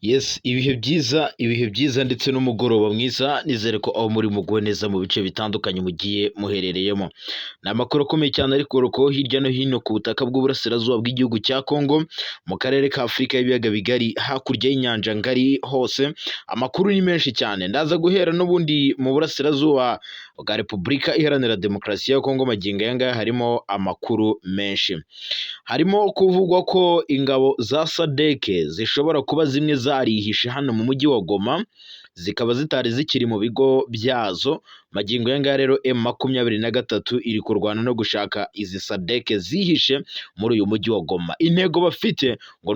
Yes, ibihe byiza, ibihe byiza ndetse n'umugoroba mwiza, nizere ko aho muri muguwe neza mu bice bitandukanye mugiye muherereyemo. Ni amakuru akomeye cyane ari kugarukaho hirya no hino ku butaka bw'uburasirazuba bw'igihugu cya Congo, mu karere ka Afurika y'ibiyaga bigari, hakurya y'inyanja ngari hose, amakuru ni menshi cyane. Ndaza guhera n'ubundi mu burasirazuba bwa Repubulika Iharanira Demokarasi ya Congo, magingo aya ngaya harimo amakuru menshi. Harimo kuvugwa ko ingabo za SADC zishobora kuba zimwe zarihishe hano mu mujyi wa Goma, zikaba zitari zikiri mu bigo byazo. Magingo aya ngaya rero M23 iri kurwana no gushaka izi SADC zihishe muri uyu mujyi wa Goma. Intego bafite ngo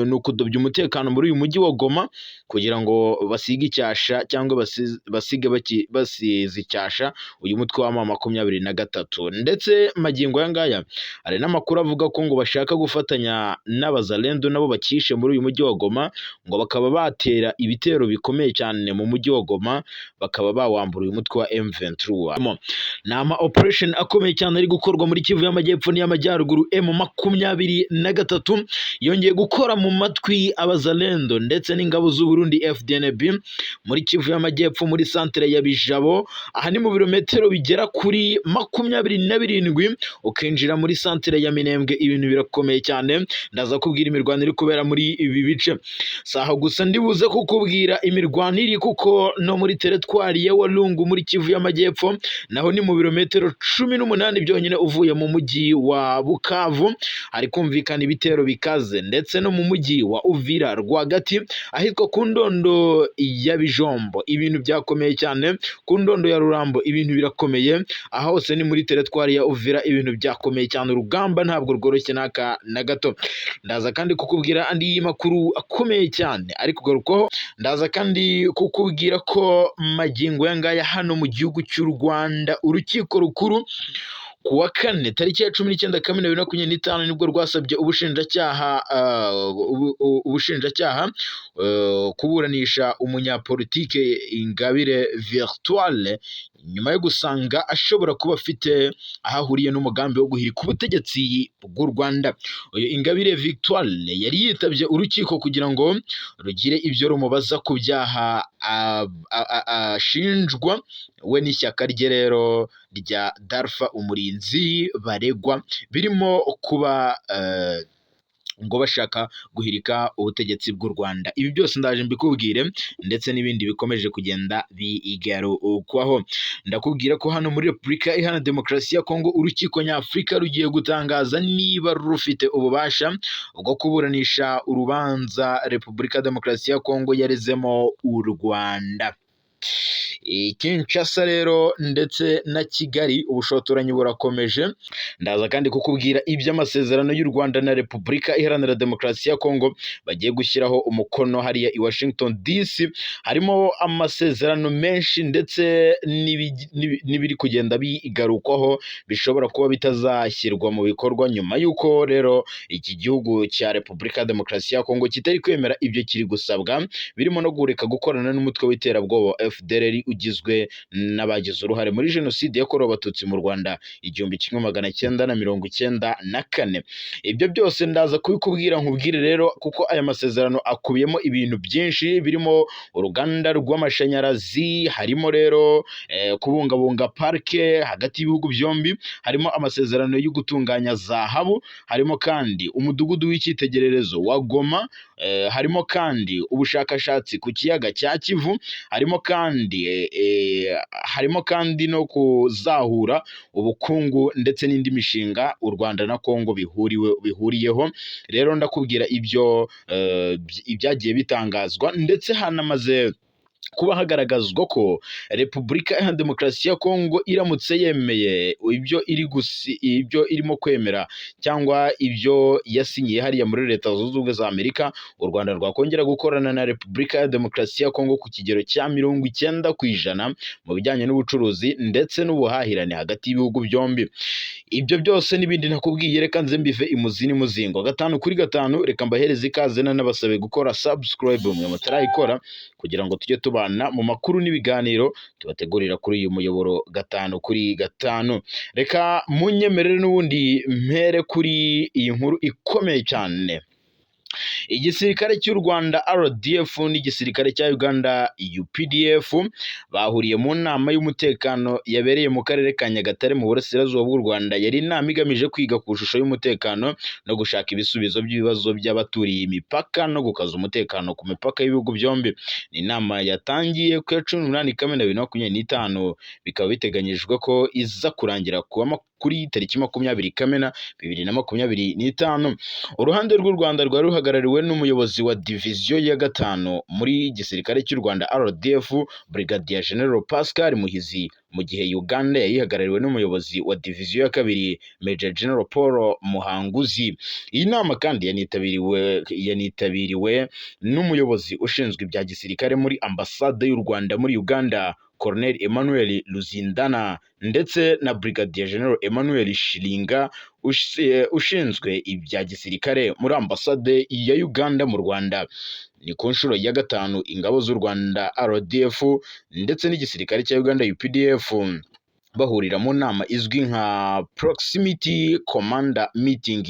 ni ukudobya umutekano muri uyu mujyi wa Goma kugira ngo basige icyasha cyangwa basige basize icyasha uyu mutwe wa M23. Ndetse magingo aya ngaya hari n'amakuru avuga ko ngo bashaka gufatanya n'Abazalendo nabo bakishe muri uyu mujyi wa Goma, ngo bakaba batera ibitero bikomeye cyane mu mujyi wa Goma, bakaba bawambura uyu mutwe wa M23. Ni ama operation akomeye cyane ari gukorwa muri Kivu y'Amajyepfo n'iy'Amajyaruguru. M23 yongeye gukora mu matwi Abazalendo ndetse n'ingabo z'u Burundi FDNB muri Kivu y'Amajyepfo, muri santere ya Bijabo. Aha ni mu birometero bigera kuri 27 ukinjira muri santere ya Minembwe. Ibintu birakomeye cyane, ndaza kubwira imirwano iri kubera muri ibi bice. Si aho gusa ndibuze kukubwira imirwano iri, kuko no muri teritwari ya Walungu muri Kivu y'Amajyepfo naho ni mu birometero 18 byonyine uvuye mu mujyi wa Bukavu, hari kumvikana ibitero bikaze, ndetse no mu mujyi wa Uvira rwagati ahitwa ku Ndondo ya Bijombo ibintu byakomeye cyane, ku Ndondo ya Rurambo ibintu birakomeye. Aha hose ni muri teritwari ya Uvira, ibintu byakomeye cyane, urugamba ntabwo rworoshye n'aka na gato. Ndaza kandi kukubwira andi makuru akomeye cyane ari kugarukwaho. Ndaza kandi kukubwira ko magingo aya ngaya hano mu gihugu cy'u Rwanda, urukiko rukuru ku wa kane tariki ya 19 Kamena 2025 nibwo rwasabye ubushinjacyaha kuburanisha umunyapolitike Ingabire Victoire nyuma yo gusanga ashobora kuba afite aho ahuriye n'umugambi wo guhirika ubutegetsi bw'u Rwanda. Uyu Ingabire Victoire yari yitabye urukiko kugira ngo rugire ibyo rumubaza ku byaha ashinjwa we n'ishyaka rye rero rya Dalfa Umurinzi baregwa, birimo kuba ngo bashaka guhirika ubutegetsi bw'u Rwanda. Ibi byose ndaje mbikubwire ndetse n'ibindi bikomeje kugenda bigarukwaho. Ndakubwira ko hano muri Repubulika Iharanira Demokarasi ya Kongo urukiko nyafurika rugiye gutangaza niba rufite ububasha bwo kuburanisha urubanza Repubulika ya Demokarasi ya Kongo yarezemo u Rwanda. Kinshasa rero ndetse na Kigali ubushotoranyi burakomeje. Ndaza kandi kukubwira iby'amasezerano y'u Rwanda na Repubulika Iharanira Demokarasi ya Kongo bagiye gushyiraho umukono hariya i Washington DC. Harimo amasezerano menshi ndetse n'ibiri kugenda bigarukwaho bishobora kuba bitazashyirwa mu bikorwa nyuma y'uko rero iki gihugu cya Repubulika ya Demokarasi ya Kongo kitari kwemera ibyo kiri gusabwa, birimo no kureka gukorana n'umutwe w'iterabwoba wa FDLR ugizwe n'abagize uruhare muri jenoside yakorewe Abatutsi mu Rwanda 1994. Ibyo byose ndaza kubikubwira, nkubwire rero kuko aya masezerano akubiyemo ibintu byinshi birimo uruganda rw'amashanyarazi, harimo rero kubungabunga parike hagati y'ibihugu byombi, harimo amasezerano yo gutunganya zahabu, harimo kandi umudugudu w'icyitegererezo wa Goma, harimo kandi ubushakashatsi ku kiyaga cya Kivu, harimo kandi no kuzahura ubukungu ndetse n'indi mishinga u Rwanda na Kongo bihuriyeho. Rero ndakubwira ibyo ibyagiye bitangazwa, ndetse hanamaze kuba hagaragazwa ko Repubulika Iharanira Demokarasi ya Kongo iramutse yemeye ibyo irimo kwemera cyangwa ibyo yasinyiye hariya muri Leta Zunze Ubumwe za Amerika, u Rwanda rwakongera gukorana na Repubulika ya Demokarasi ya Kongo ku kigero cya 90% mu bijyanye n'ubucuruzi ndetse n'ubuhahirane hagati y'ibihugu byombi. Ibyo byose n'ibindi nakubwiye, reka nze mbive imuzi n'imuzingo gatanu kuri gatanu. Reka mbahereze ikaze, nanabasabe gukora subscribe mwe mutarayikora, kugira ngo tujye tubana mu makuru n'ibiganiro tubategurira kuri uyu muyoboro gatanu kuri gatanu. Reka munyemerere n'ubundi mpere kuri iyi nkuru ikomeye cyane. Igisirikare cy'u Rwanda RDF n'igisirikare cya Uganda UPDF bahuriye mu nama y'umutekano yabereye mu karere ka Nyagatare mu burasirazuba bw'u Rwanda. Yari inama igamije kwiga ku ishusho y'umutekano no gushaka ibisubizo by'ibibazo by'abaturiye imipaka no gukaza umutekano ku mipaka y'ibihugu byombi. Ni inama yatangiye ku ya 18 Kamena 2025, bikaba biteganyijwe ko iza kurangira kuri tariki 20 Kamena 2025. Uruhande rw'u Rwanda rwari ruhagarariwe n'umuyobozi wa diviziyo ya gatanu muri gisirikare cy'u Rwanda RDF, Brigadier General Pascal Muhizi, mu gihe Uganda yayihagarariwe n'umuyobozi wa diviziyo ya kabiri, Major General Paul Muhanguzi. Iyi nama kandi yanitabiriwe n'umuyobozi ushinzwe ibya gisirikare muri ambasade y'u Rwanda muri Uganda, Colonel Emmanuel Luzindana, ndetse na Brigadier General Emmanuel Shiringa ushinzwe ibya gisirikare muri ambasade ya Uganda mu Rwanda. Ni ku nshuro ya gatanu ingabo z'u Rwanda RDF ndetse n'igisirikare cya Uganda UPDF bahurira mu nama izwi nka Proximity Commander Meeting,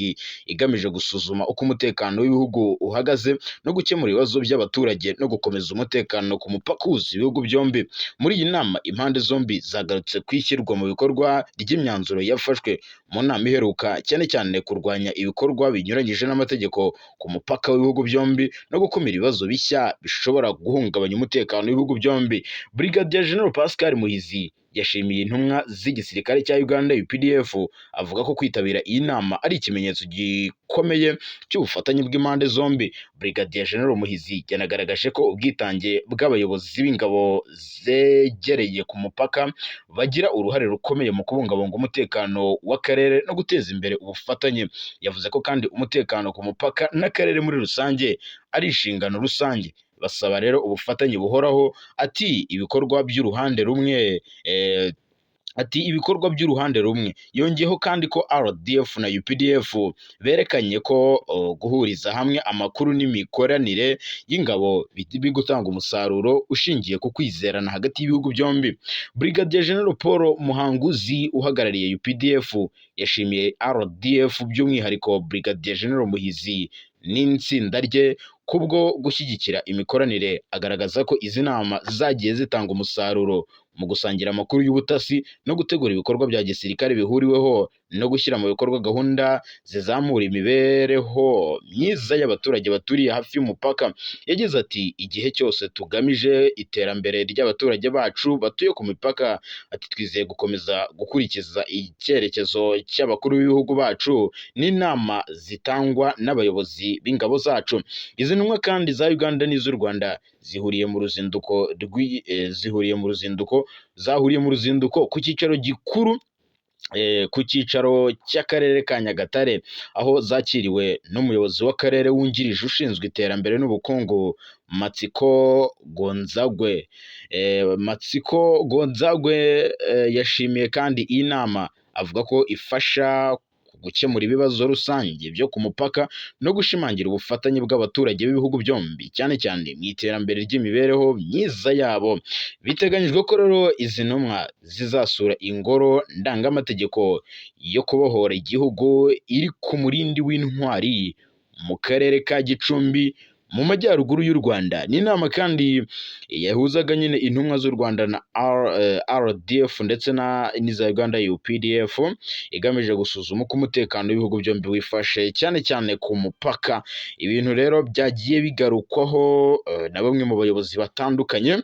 igamije gusuzuma uko umutekano w'ibihugu uhagaze no gukemura ibibazo by'abaturage no gukomeza umutekano ku mupaka uhuza ibihugu byombi. Muri iyi nama, impande zombi zagarutse ku ishyirwa mu bikorwa ry'imyanzuro yafashwe mu nama iheruka, cyane cyane kurwanya ibikorwa binyuranyije n'amategeko ku mupaka w'ibihugu byombi no gukumira ibibazo bishya bishobora guhungabanya umutekano w'ibihugu byombi. Brigadier General Pascal Muhizi yashimiye intumwa z'igisirikare cya Uganda UPDF, avuga ko kwitabira iyi nama ari ikimenyetso gikomeye cy'ubufatanye bw'impande zombi. Brigadier General Muhizi yanagaragaje ko ubwitange bw'abayobozi b'ingabo zegereye ku mupaka bagira uruhare rukomeye mu kubungabunga umutekano w'akarere no guteza imbere ubufatanye. Yavuze ko kandi umutekano ku mupaka n'akarere muri rusange ari inshingano rusange, basaba rero ubufatanye buhoraho. Ati ibikorwa by'uruhande rumwe. Yongeyeho kandi ko RDF na UPDF berekanye ko guhuriza hamwe amakuru n'imikoranire y'ingabo biri gutanga umusaruro ushingiye ku kwizerana hagati y'ibihugu byombi. Brigadier General Paul Muhanguzi uhagarariye UPDF yashimiye RDF, by'umwihariko Brigadier General Muhizi n'itsinda rye, kubwo gushyigikira imikoranire, agaragaza ko izi nama zagiye zitanga umusaruro mu gusangira amakuru y'ubutasi no gutegura ibikorwa bya gisirikare bihuriweho no gushyira mu bikorwa gahunda zizamura imibereho myiza y'abaturage baturiye hafi y'umupaka. Yagize ati: "Igihe cyose tugamije iterambere ry'abaturage bacu batuye ku mipaka." Ati: "Twizeye gukomeza gukurikiza icyerekezo cy'abakuru b'ibihugu bacu n'inama zitangwa n'abayobozi b'ingabo zacu." Izi ntumwa kandi za Uganda n'iz'u Rwanda zahuriye mu ruzinduko ku cyicaro gikuru, ku cyicaro cy'akarere ka Nyagatare, aho zakiriwe n'umuyobozi w'akarere wungirije ushinzwe iterambere n'ubukungu, Matsiko Gonzagwe. Matsiko Gonzagwe yashimiye kandi iyi nama, avuga ko ifasha gukemura ibibazo rusange byo ku mupaka no gushimangira ubufatanye bw'abaturage b'ibihugu byombi, cyane cyane mu iterambere ry'imibereho myiza yabo. Biteganyijwe ko rero izi ntumwa zizasura ingoro ndangamategeko yo kubohora igihugu iri ku Murindi w'Intwari mu karere ka Gicumbi mu majyaruguru y'u Rwanda. Ni inama kandi yahuzaga nyine intumwa z'u Rwanda na RDF ndetse n'iza Uganda UPDF, igamije gusuzuma uko umutekano w'ibihugu byombi wifashe, cyane cyane ku mupaka. Ibintu rero byagiye bigarukwaho na bamwe mu bayobozi batandukanye.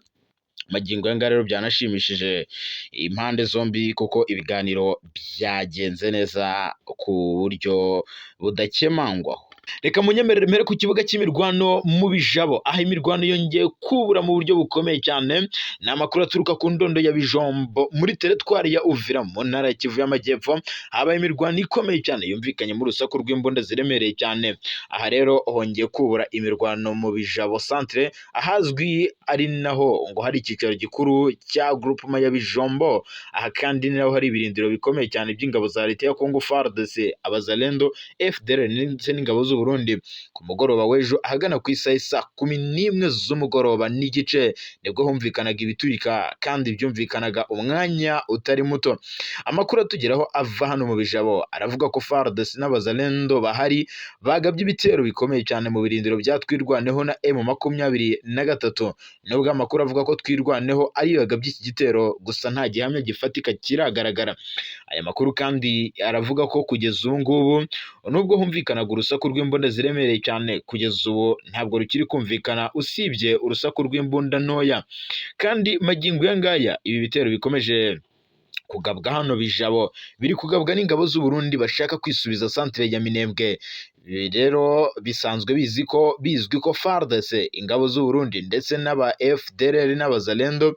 Magingo aya ngaya rero byanashimishije impande zombi, kuko ibiganiro byagenze neza ku buryo budakemangwaho. Reka munyemerere mpere ku kibuga cy'imirwano mu Bijabo, aho imirwano yongeye kubura mu buryo bukomeye cyane. Ni amakuru aturuka ku ndondo ya Bijombo muri teritwari ya Uvira mu ntara ya Kivu y'Amajyepfo. Habaye imirwano ikomeye cyane yumvikanye mu rusaku rw'imbunda ziremereye cyane. Aha rero hongeye kubura imirwano mu Bijabo centre, ahazwi ari naho ngo hari icyicaro gikuru cya groupement ya Bijombo. Aha kandi ni naho hari ibirindiro bikomeye cyane by'ingabo za leta ya Congo FARDC, Abazalendo, FDLR ndetse n'ingabo z'u z'u Burundi. Ku mugoroba w'ejo ahagana ku isaha saa 11 z'umugoroba n'igice nibwo humvikanaga ibiturika kandi byumvikanaga umwanya utari muto. Amakuru atugeraho ava hano mu Bijabo aravuga ko FARDC n'Abazalendo bahari bagabye ibitero bikomeye cyane mu birindiro bya Twirwaneho na M23. Nubwo amakuru avuga ko Twirwaneho ariyo yagabye iki gitero, gusa nta gihamya gifatika kiragaragara. Aya makuru kandi aravuga ko kugeza ubu ngubu, nubwo humvikanaga urusaku rw'imbunda ziremereye cyane, kugeza ubu ntabwo rukiri kumvikana usibye urusaku rw'imbunda ntoya. Kandi magingo aya ngaya ibi bitero bikomeje kugabwa hano Bijabo biri kugabwa n'ingabo z'u Burundi bashaka kwisubiza centre ya Minembwe. Ibi rero bisanzwe bizi ko bizwi ko FARDC, ingabo z'u Burundi ndetse n'aba FDLR n'Abazalendo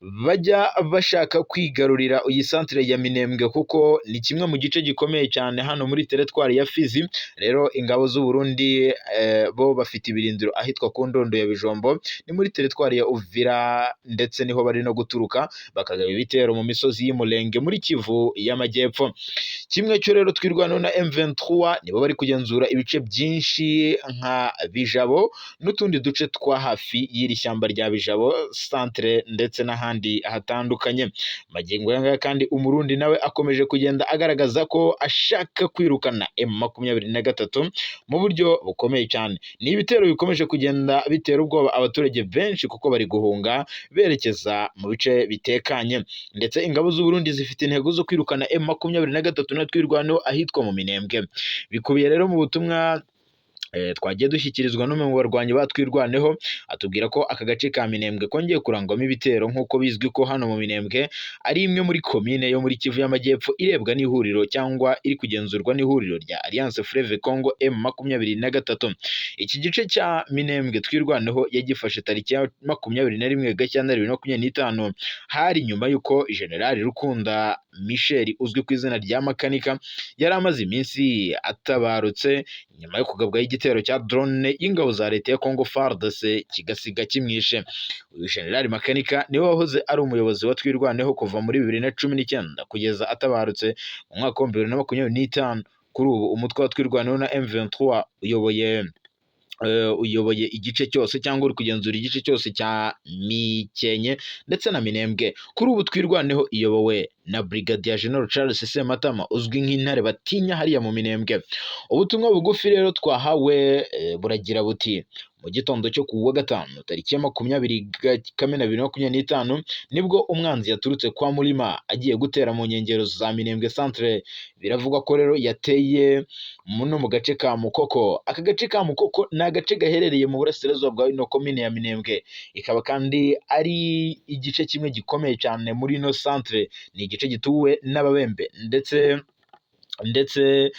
bajya bashaka kwigarurira iyi centre ya Minembwe, kuko ni kimwe mu gice gikomeye cyane hano muri teritwari ya Fizi. Rero ingabo z'u Burundi bo bafite ibirindiro ahitwa ku Ndondo ya Bijombo, ni muri teritwari ya Uvira, ndetse niho bari no guturuka bakagaba ibitero mu misozi y'Imulenge muri Kivu y'Amajyepfo. Kimwe cyo rero Twirwaneho na M23 nibo bari kugenzura ibice byinshi nka Bijabo n'utundi duce twa hafi y'iri shyamba rya Bijabo centre ndetse n'ahandi hatandukanye. Magingo aya ngaya kandi Umurundi nawe akomeje kugenda agaragaza ko ashaka kwirukana M23 mu buryo bukomeye cyane. Ni ibitero bikomeje kugenda bitera ubwoba abaturage benshi kuko bari guhunga berekeza mu bice bitekanye, ndetse ingabo z'u Burundi zifite intego zo kwirukana M23 na Twirwaneho ahitwa mu Minembwe. Bikubiye rero mu butumwa twagiye dushyikirizwa n'umwe mu barwanyi ba Twirwaneho, atubwira ko aka gace ka Minembwe kongeye kurangwamo ibitero, nk'uko bizwi ko hano mu Minembwe ari imwe muri komine yo muri Kivu y'Amajyepfo irebwa n'ihuriro cyangwa iri kugenzurwa n'ihuriro rya Alliance Fleuve Congo M23. Iki gice cya Minembwe Twirwaneho yagifashe tariki ya 21 Gashyantare 2025, hari nyuma y'uko General Rukunda Michel uzwi ku izina rya Makanika yari amaze iminsi atabarutse nyuma yo kugabwaho igitero cya drone y'ingabo za leta ya Congo FARDC kigasiga kimwishe. Uyu General Makanika niwe wahoze ari umuyobozi wa Twirwaneho kuva muri 2019 kugeza atabarutse mu mwaka wa 2025. Kuri ubu umutwe wa Twirwaneho na M23 uyoboye igice cyose cyangwa uri kugenzura igice cyose cya Mikenke ndetse na Minembwe. Kuri ubu Twirwaneho iyobowe na Brigadier General Charles Sematama uzwi nk'intare batinya hariya mu Minembwe. Ubutumwa bugufi rero twahawe buragira buti: mu gitondo cyo ku wa gatanu tariki ya 20 Kamena 2025 nibwo umwanzi yaturutse kwa Murima agiye gutera mu nkengero za Minembwe centre. Biravugwa ko rero yateye no mu gace ka Mukoko. Aka gace ka Mukoko ni agace gaherereye mu burasirazuba bwa ino komine ya Minembwe, ikaba kandi ari igice kimwe gikomeye cyane muri ino centre. Ni igice gituwe n'Ababembe ndetse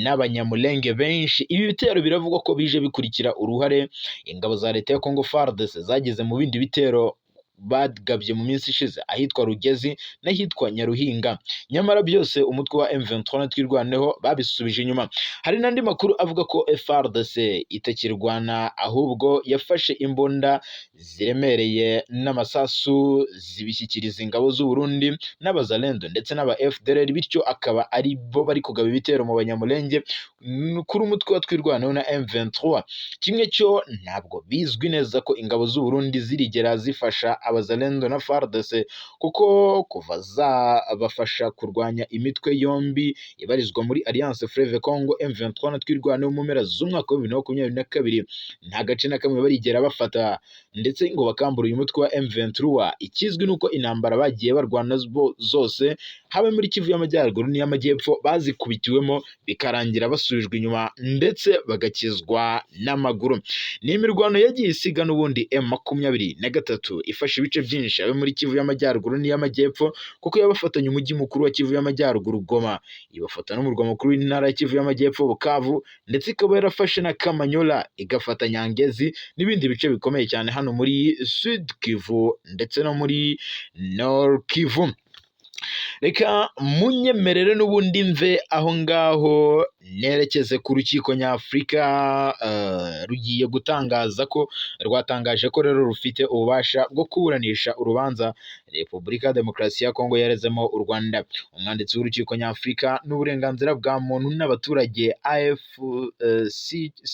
n'Abanyamulenge benshi. Ibi bitero biravugwa ko bije bikurikira uruhare ingabo za leta ya Congo FARDC zagize mu bindi bitero bagabye mu minsi ishize ahitwa Rugezi n'ahitwa Nyaruhinga, nyamara byose umutwe wa M23 na Twirwaneho babisubije inyuma. Hari n'andi makuru avuga ko FARDC itakirwana, ahubwo yafashe imbunda ziremereye n'amasasu zibishyikiriza ingabo z'u Burundi n'Abazalendo ndetse n'aba FDLR, bityo akaba ari bo bari kugaba ibitero mu Banyamulenge kuri umutwe wa Twirwaneho na M23. Kimwe cyo ntabwo bizwi neza ko ingabo z'u Burundi zirigera zifasha Abazalendo na FARDC, kuko kuva zabafasha kurwanya imitwe yombi ibarizwa muri Alliance Fleuve Congo M23 na Twirwaneho mu mpera z'umwaka wa 2022, nta gace na kamwe barigera bafata ndetse ngo bakambure uyu mutwe wa M23. Ikizwi ni uko intambara bagiye barwana zose, haba muri Kivu y'Amajyaruguru n'iy'Amajyepfo, bazikubitiwemo bikarangira basubijwe inyuma ndetse bagakizwa n'amaguru. Ni imirwano yagiye isiga n'ubundi M23 ifashe ibice byinshi abe muri Kivu y'Amajyaruguru n'iy'Amajyepfo, kuko yabafatanye umujyi mukuru wa Kivu y'Amajyaruguru Goma, ibafata n'umurwa mukuru w'intara ya Kivu y'Amajyepfo Bukavu, ndetse ikaba yarafashe na Kamanyola, igafata Nyangezi n'ibindi bice bikomeye cyane hano muri Sud Kivu ndetse no muri Nord Kivu. Reka munyemerere n'ubundi mve aho ngaho nerekeze ku rukiko nyafurika. Rugiye gutangaza ko rwatangaje ko rero rufite ububasha bwo kuburanisha urubanza Repubulika ya Demokarasi ya Kongo yarezemo u Rwanda. Umwanditsi w'urukiko nyafurika n'uburenganzira bwa muntu n'abaturage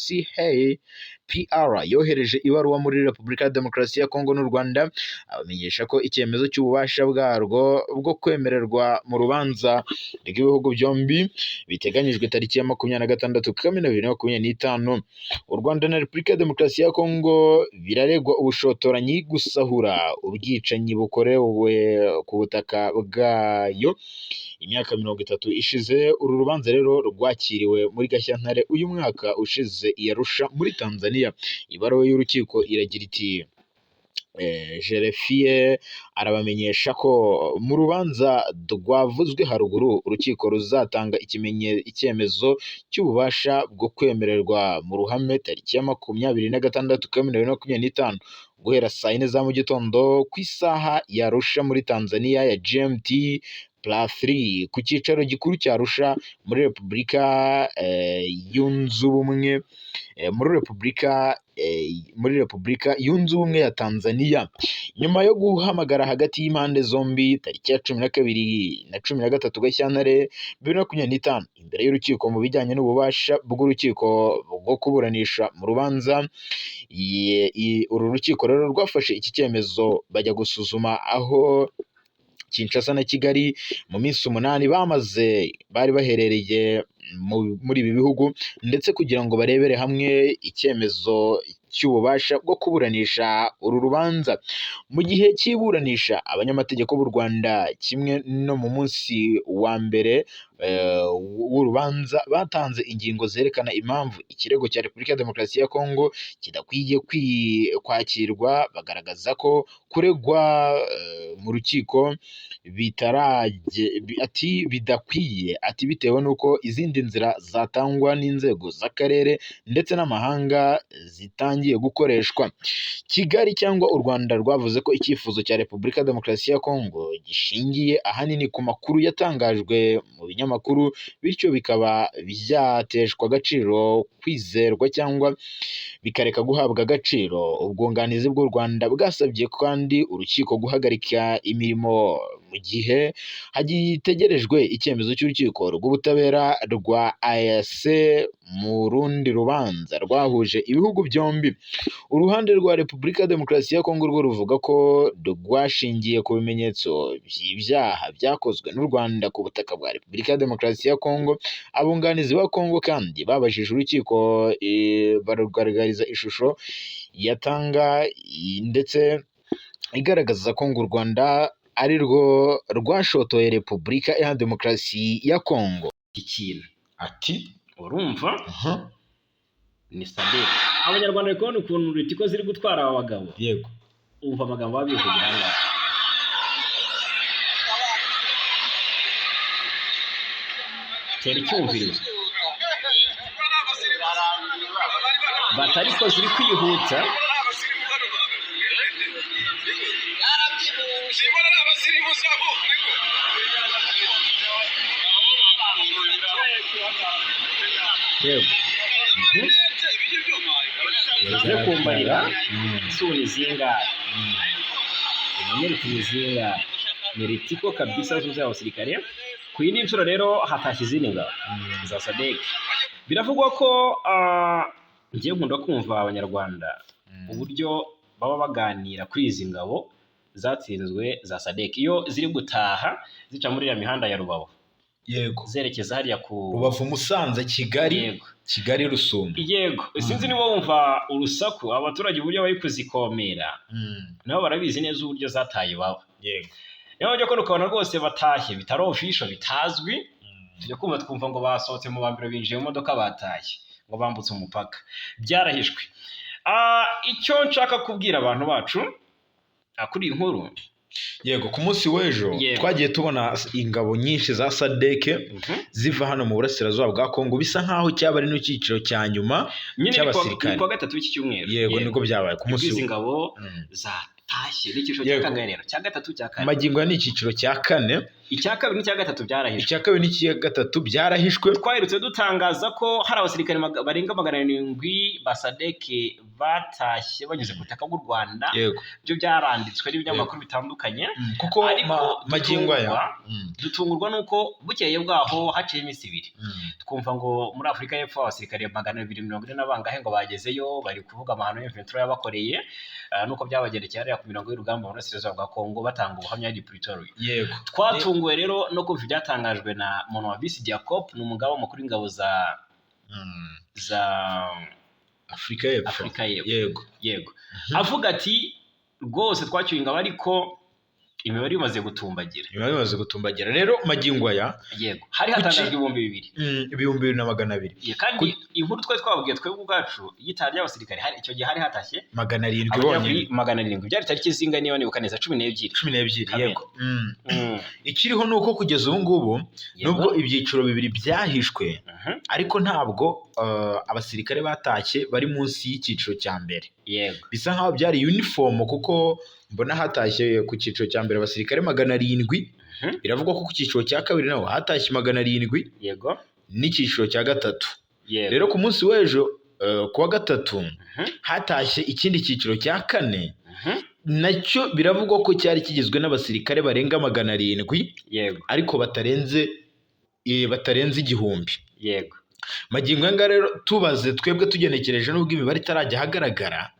AFCHPR yohereje ibaruwa muri Repubulika ya Demokarasi ya Kongo n'u Rwanda, abamenyesha ko icyemezo cy'ububasha bwarwo bwo kwemererwa mu rubanza rw'ibihugu byombi biteganyijwe tariki ya 26 Kamena 2025. U Rwanda na Repubulika ya Demokarasi ya Kongo biraregwa ubushotoranyi, gusahura, ubwicanyi bukorewe ku butaka bwayo imyaka 30 ishize. Uru rubanza rero rwakiriwe muri Gashyantare uyu mwaka ushize i Arusha muri Tanzania. Ibaruwa y'urukiko iragira iti: "Greffier arabamenyesha ko mu rubanza rwavuzwe haruguru urukiko ruzatanga icyemezo cy'ububasha bwo kwemererwa mu ruhame tariki ya 26 Kamena 2025 guhera saa yine za mu gitondo ku isaha ya Arusha muri Tanzania ya GMT+3, ku cyicaro gikuru cya Arusha muri Repubulika yunze Ubumwe muri Repubulika yunze Ubumwe ya Tanzania." Nyuma yo guhamagara hagati y'impande zombi tariki ya 12 na 13 Gashyantare 2025 imbere y'urukiko mu bijyanye n'ububasha bw'urukiko bwo kuburanisha mu rubanza, uru rukiko rero rwafashe iki cyemezo, bajya gusuzuma aho Kinshasa na Kigali mu minsi 8 bamaze bari baherereye muri ibi bihugu, ndetse kugira ngo barebere hamwe icyemezo cy'ububasha bwo kuburanisha uru rubanza. Mu gihe cy'iburanisha, abanyamategeko b'u Rwanda kimwe no mu munsi wa mbere w'urubanza batanze ingingo zerekana impamvu ikirego cya Repubulika ya Demokarasi ya Kongo kidakwiye kwakirwa, bagaragaza ko kuregwa mu rukiko ati bidakwiye, ati bitewe n'uko izindi nzira zatangwa n'inzego z'akarere ndetse n'amahanga zitangiye gukoreshwa. Kigali cyangwa u Rwanda rwavuze ko icyifuzo cya Repubulika ya Demokarasi ya Kongo gishingiye ahanini ku makuru yatangajwe mu binyamakuru, bityo bikaba byateshwa agaciro kwizerwa cyangwa bikareka guhabwa agaciro. Ubwunganizi bw'u Rwanda bwasabye kandi urukiko guhagarika imirimo mu gihe hagitegerejwe icyemezo cy'urukiko rw'ubutabera rwa EAC mu rundi rubanza rwahuje ibihugu byombi. Uruhande rwa Repubulika ya Demokarasi ya Kongo rwo ruvuga ko rwashingiye ku bimenyetso by'ibyaha byakozwe n'u Rwanda ku butaka bwa Repubulika ya Demokarasi ya Kongo. Abunganizi ba Kongo kandi babajije urukiko, barugaragariza ishusho yatanga ndetse igaragaza ko ngo u Rwanda ari rwo rwashotoye Repubulika Iharanira Demokarasi ya Kongo. Ikintu Ati urumva ni SADC. Abanyarwanda bari kubona ukuntu Ritco ziri gutwara aba bagabo. Umva amagambo baba bivugira aha ngaha. Tera icyumvirizo batari ko ziri kwihuta. Yego. Zo kumbarira ese ubu ni zingahe? Umenyereke ni zingahe? Ni Ritco kabisa zuzuye abasirikare. Ku yindi nshuro rero hatashye izindi ngabo za SADC. Biravugwa ko ngiye nkunda kumva abanyarwanda uburyo baba baganira kuri izi ngabo zatsinzwe za SADC iyo ziri gutaha zica muri iriya mihanda ya Rubavu zerekeza hariya ku Rubavu, Musanze, Kigali. Kigali, Rusumo. Yego, sinzi niba wumva urusaku abaturage uburyo bari kuzikomera, nabo barabizi neza uburyo zataye iwabo. Niyo ujya kubona ukabona rwose batashye bitari official, bitazwi, tujya kumva twumva ngo basohotse mu bambiro, binjiye mu modoka, batashye, ngo bambutse umupaka, byarahishwe. Icyo nshaka kubwira abantu bacu kuri iyi nkuru. Yego, ku munsi w'ejo twagiye tubona ingabo nyinshi za SADC ziva hano mu burasirazuba bwa Kongo, bisa nkaho cyaba ari n'icyiciro cya nyuma Nyine cy'abasirikare. Ni kuwa gatatu w'iki cyumweru. Yego, niko byabaye ku munsi Izi ngabo zatashye ni icyiciro cya Yego. kangahe rero? Cya gatatu, cya kane? Magingo ya ni icyiciro cya kane. Icya kabiri n'icya gatatu byarahishwe. Icya kabiri n'icya gatatu byarahishwe. Twaherutse dutangaza ko hari abasirikare barenga 700 ba SADC batashye banyuze ku butaka bw'u Rwanda. Byo byaranditswe n'ibinyamakuru bitandukanye. Kuko Ariko magingo aya dutungurwa n'uko bukeye bwaho haciye iminsi 2 twumva ngo muri Afurika y'Epfo abasirikare 240 na bangahe ngo bagezeyo, bari kuvuga amahano y'M23 yabakoreye, nuko byabagendekeye hariya ku mirongo y'urugamba mu burasirazuba bwa Kongo, batanga ubuhamya i Pretoria. Twatunguwe rero no kumva ibyatangajwe na Monwabisi Jacob, ni umugaba mukuru w'ingabo za za Afurika y'Epfo. Afurika y'Epfo. Yego, avuga ati rwose twacyuye ingabo, ariko imibare imaze gutumbagira. Biba bimaze gutumbagira rero magingo aya. Yego, hari hatangajwe 2000. 2200. Ye, kandi inkuru twari twababwiye twebwe ubwacu y'itaha ry'abasirikare, hari icyo gihe hari hatashye 700 abagera bonyine. kuri 700. Byari tariki zinga niba nibuka neza? 12. 12. Kamena. Yego. Ikiriho ni uko kugeza ubu ngubu, nubwo ibyiciro bibiri byahishwe, ariko ntabwo abasirikare batashye bari munsi y'icyiciro cya mbere. Bisa nkaho byari uniform, kuko mbona hatashye ku cyiciro cya mbere abasirikare 700. Biravugwa ko ku cyiciro cya kabiri naho hatashye 700, n'icyiciro cya gatatu. Rero ku munsi w'ejo, ku wa gatatu, hatashye ikindi cyiciro cya kane, nacyo biravugwa ko cyari kigizwe n'abasirikare barenga 700, ariko batarenze 1000. Magingo aya ngaya rero, tubaze twebwe tugenekereje, nubwo imibare itarajya ahagaragara,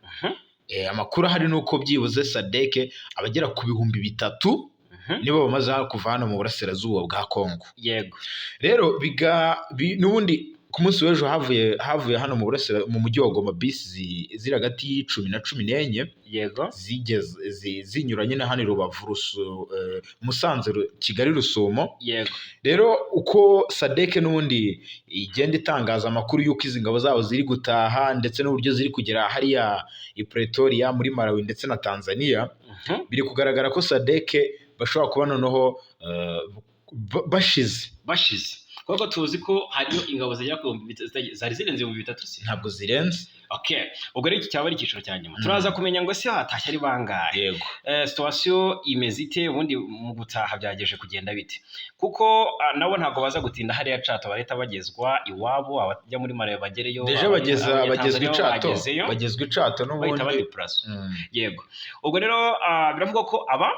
amakuru ahari ni uko byibuze SADC abagera ku 3000 nibo bamaze kuva hano mu burasirazuba bwa Kongo. Rero n'ubundi ku munsi w'ejo havuye hano mu mujyi wa Goma bisi ziri hagati y'10 na 14, zigeze zinyuranye na hano i Rubavu, Musanze, Kigali Rusumo. Rero uko SADC n'ubundi igenda itangaza amakuru y'uko izi ngabo zabo ziri gutaha, ndetse n'uburyo ziri kugera hariya i Pretoria muri Malawi ndetse na Tanzania, biri kugaragara ko SADC bashobora kuba noneho bashize. Bashize, kuko tuzi ko hariyo ingabo zigera ku 3000, zari zirenze 3000 se? Ntabwo zirenze. Okay, ubwo rero iki cyaba ari icyiciro cya nyuma. Turaza kumenya ngo ese hatashye ari bangahe, situation imeze ite, ubundi mu gutaha byageje kugenda bite, kuko nabo ntabwo baza gutinda hariya Cato, barahita bagezwa iwabo, abajya muri Malawi bagereyo, Déjà bageza bagezwa Abanyatanzania i Cato. bagezeyo, Bagezwa i Cato bahita n'ubundi. badepurasa. Yego, ubwo rero biravugwa ko aba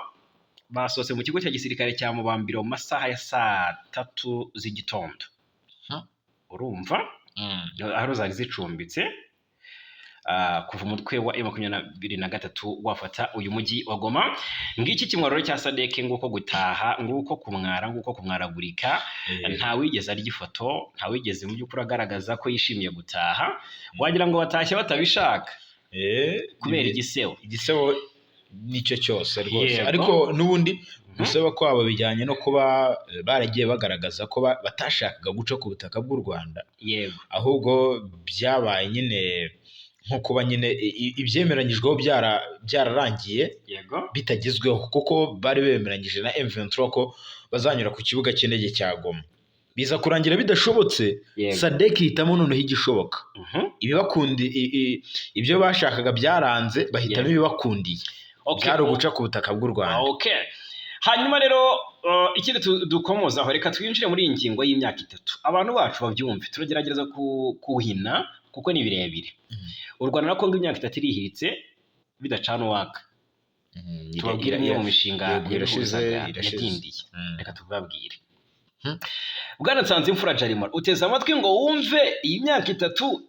basohotse mu kigo cya gisirikare cya Mubambiro mu masaha ya saa 3 z'igitondo. Urumva aho zari zicumbitse, kuva umutwe wa M23 wafata uyu mujyi wa Goma. Ngiki kimwaro cya SADC, nguko gutaha, nguko kumwara, nguko kumwaragurika. Ntawigeze arya ifoto, ntawigeze mu by'ukuri agaragaza ko yishimiye gutaha, wagira ngo batashye batabishaka kubera igisebo. Igisebo nicyo cyose rwose. Ariko n'ubundi gusaba kwabo bijyanye no kuba baragiye bagaragaza ko batashakaga guca ku butaka bw'u Rwanda, ahubwo byabaye nyine nko kuba nyine ibyemeranyijweho byararangiye bitagezweho, kuko bari bemeranyije na M23 ko bazanyura ku kibuga cy'indege cya Goma, biza kurangira bidashobotse. SADC ihitamo noneho igishoboka. Ibibakundi ibyo bashakaga byaranze, bahitamo ibibakundiye. Byari uguca ku butaka bw'u Rwanda. Okay. Hanyuma rero ikindi dukomozaho, reka twinjire muri iyi ngingo y'imyaka 3, abantu bacu babyumve. Turagerageza kuhina kuko ni birebire. U Rwanda na Kongo imyaka 3 irihiritse bidacana uwaka. Tubabwire imwe mu mishinga Yego, irashize, yabihuzaga irashize. yadindiye. Reka tubabwire. Bwana Nsanzimfura Jarimara, uteze amatwi ngo wumve iyi myaka 3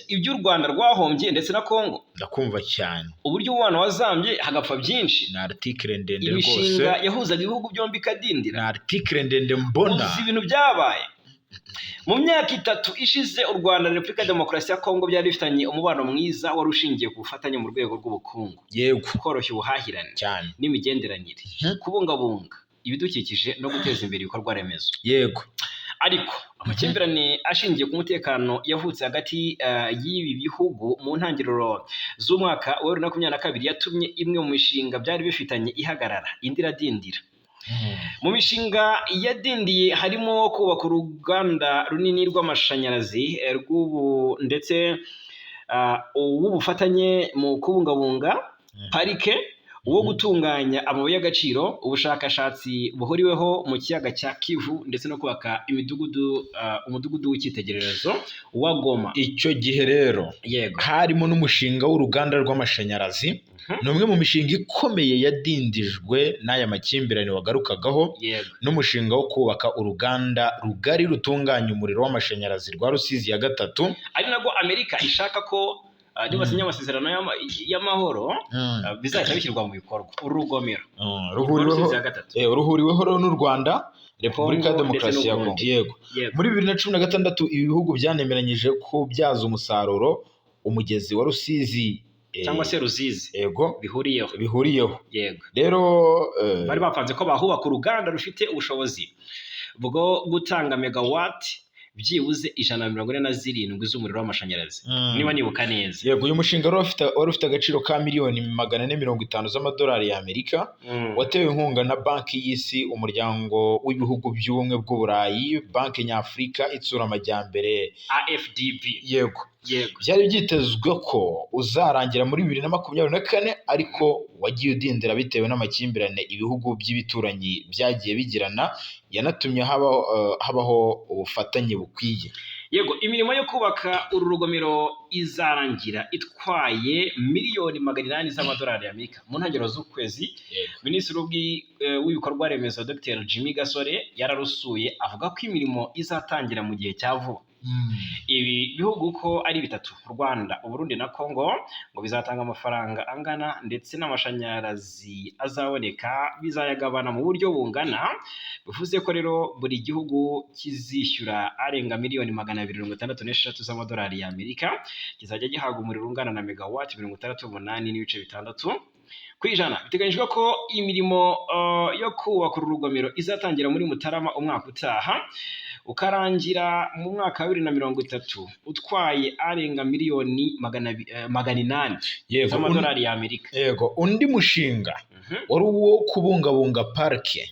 ibyo u Rwanda rwahombye ndetse na Kongo, Ndakumva cyane. uburyo umubano wazambye hagapfa byinshi, Ni article ndende rwose. imishinga yahuzaga ibihugu byombi ikadindira. Ni article ndende mbona. Uzi ibintu byabaye mu myaka 3 ishize? U Rwanda na Repubulika ya Demokarasi ya Kongo byari bifitanye umubano mwiza wari ushingiye ku bufatanye mu rwego rw'ubukungu, koroshya ubuhahirane n'imigenderanire, kubungabunga ibidukikije no guteza imbere ibikorwa remezo. Ariko amakimbirane ashingiye ku mutekano yavutse hagati y'ibi bihugu mu ntangiriro z'umwaka wa 2022 yatumye imwe mu mishinga byari bifitanye ihagarara, indi iradindira. Mu mishinga yadindiye harimo kubaka uruganda runini rw'amashanyarazi rw'ubu ndetse uw'ubufatanye mu kubungabunga parike, Uwo gutunganya amabuye y'agaciro, ubushakashatsi buhuriweho mu kiyaga cya Kivu, ndetse no kubaka imidugudu, umudugudu w'icyitegererezo wa Goma. Icyo gihe rero harimo n'umushinga w'uruganda rw'amashanyarazi. Ni umwe mu mishinga ikomeye yadindijwe n'aya makimbirane wagarukagaho, n'umushinga wo kubaka uruganda rugari rutunganya umuriro w'amashanyarazi rwa Rusizi ya gatatu. Ari nabwo Amerika ishaka ko nibasinya amasezerano y'amahoro, bizahita bishyirwa mu bikorwa uru rugomero Ruhuriweho Rusizi ya gatatu. Ruhuriweho rero n'u Rwanda, Repubulika ya Congo Demokarasi ndetse ya n'u Kongo. Yego. Muri 2016 ibi bihugu byanemeranyije kubyaza umusaruro umugezi wa Rusizi, cyangwa se Ruzizi. Yego. Bihuriyeho. Bihuriyeho. Rero Bari bapanze ko bahubaka uruganda rufite ubushobozi bwo gutanga megawati byibuze 147 z'umuriro w'amashanyarazi, niba nibuka neza. Yego, uyu mushinga wari ufite agaciro ka miliyoni 450 z'amadolari y'Amerika, watewe inkunga na Banki y'Isi, Umuryango w'Ibihugu by'Ubumwe bw'Uburayi, Banki Nyafurika Itsura Amajyambere. AFDB. Yego. Byari byitezwe ko uzarangira muri 2024, ariko wagiye udindira bitewe n'amakimbirane ibihugu by'ibituranyi byagiye bigirana, yanatumye habaho ubufatanye bukwiye. Yego, imirimo yo kubaka uru rugomero izarangira itwaye miliyoni 800 z'amadolari y'Amerika. Mu ntangiriro z'ukwezi, Minisitiri w'ibikorwa remezo Dr Jimmy Gasore yararusuye, avuga ko imirimo izatangira mu gihe cya vuba. Ibi bihugu uko ari bitatu, Rwanda, Uburundi na Congo, ngo bizatanga amafaranga angana, ndetse n'amashanyarazi azaboneka bizayagabana mu buryo bungana. Bivuze ko rero buri gihugu kizishyura arenga miliyoni 263 z'amadolari y'Amerika, kizajya gihabwa umuriro ungana na megawati 68.6%. Biteganyijwe ko imirimo yo kubaka uru rugomero izatangira muri Mutarama umwaka utaha, ukarangira mu mwaka wa 2030, utwaye arenga miliyoni 800 z'amadolari y'Amerika. Yego, undi mushinga wari uwo kubungabunga parike.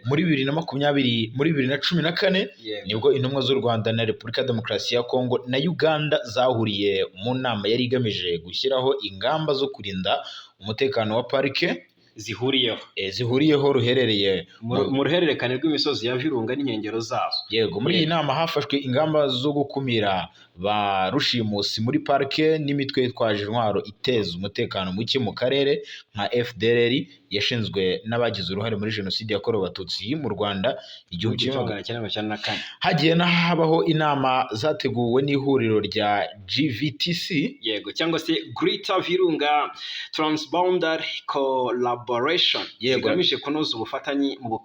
Muri 2020, muri 2014, nibwo intumwa z'u Rwanda na Repubulika ya Demokarasi ya Kongo na Uganda zahuriye mu nama yari igamije gushyiraho ingamba zo kurinda umutekano wa parike zihuriyeho. Zihuriyeho ruherereye mu ruhererekane rw'imisozi ya Virunga n'inkengero zazo. Yego, muri iyi nama hafashwe ingamba zo gukumira ba rushimusi muri parike n'imitwe yitwaje intwaro iteza umutekano muke mu karere nka FDLR yashinzwe n'abagize uruhare muri Jenoside yakorewe Abatutsi mu Rwanda 1994. Hagiye habaho inama zateguwe n'ihuriro rya GVTC. Yego, cyangwa se Greater Virunga Transboundary Collaboration, zigamije kunoza ubufatanye mu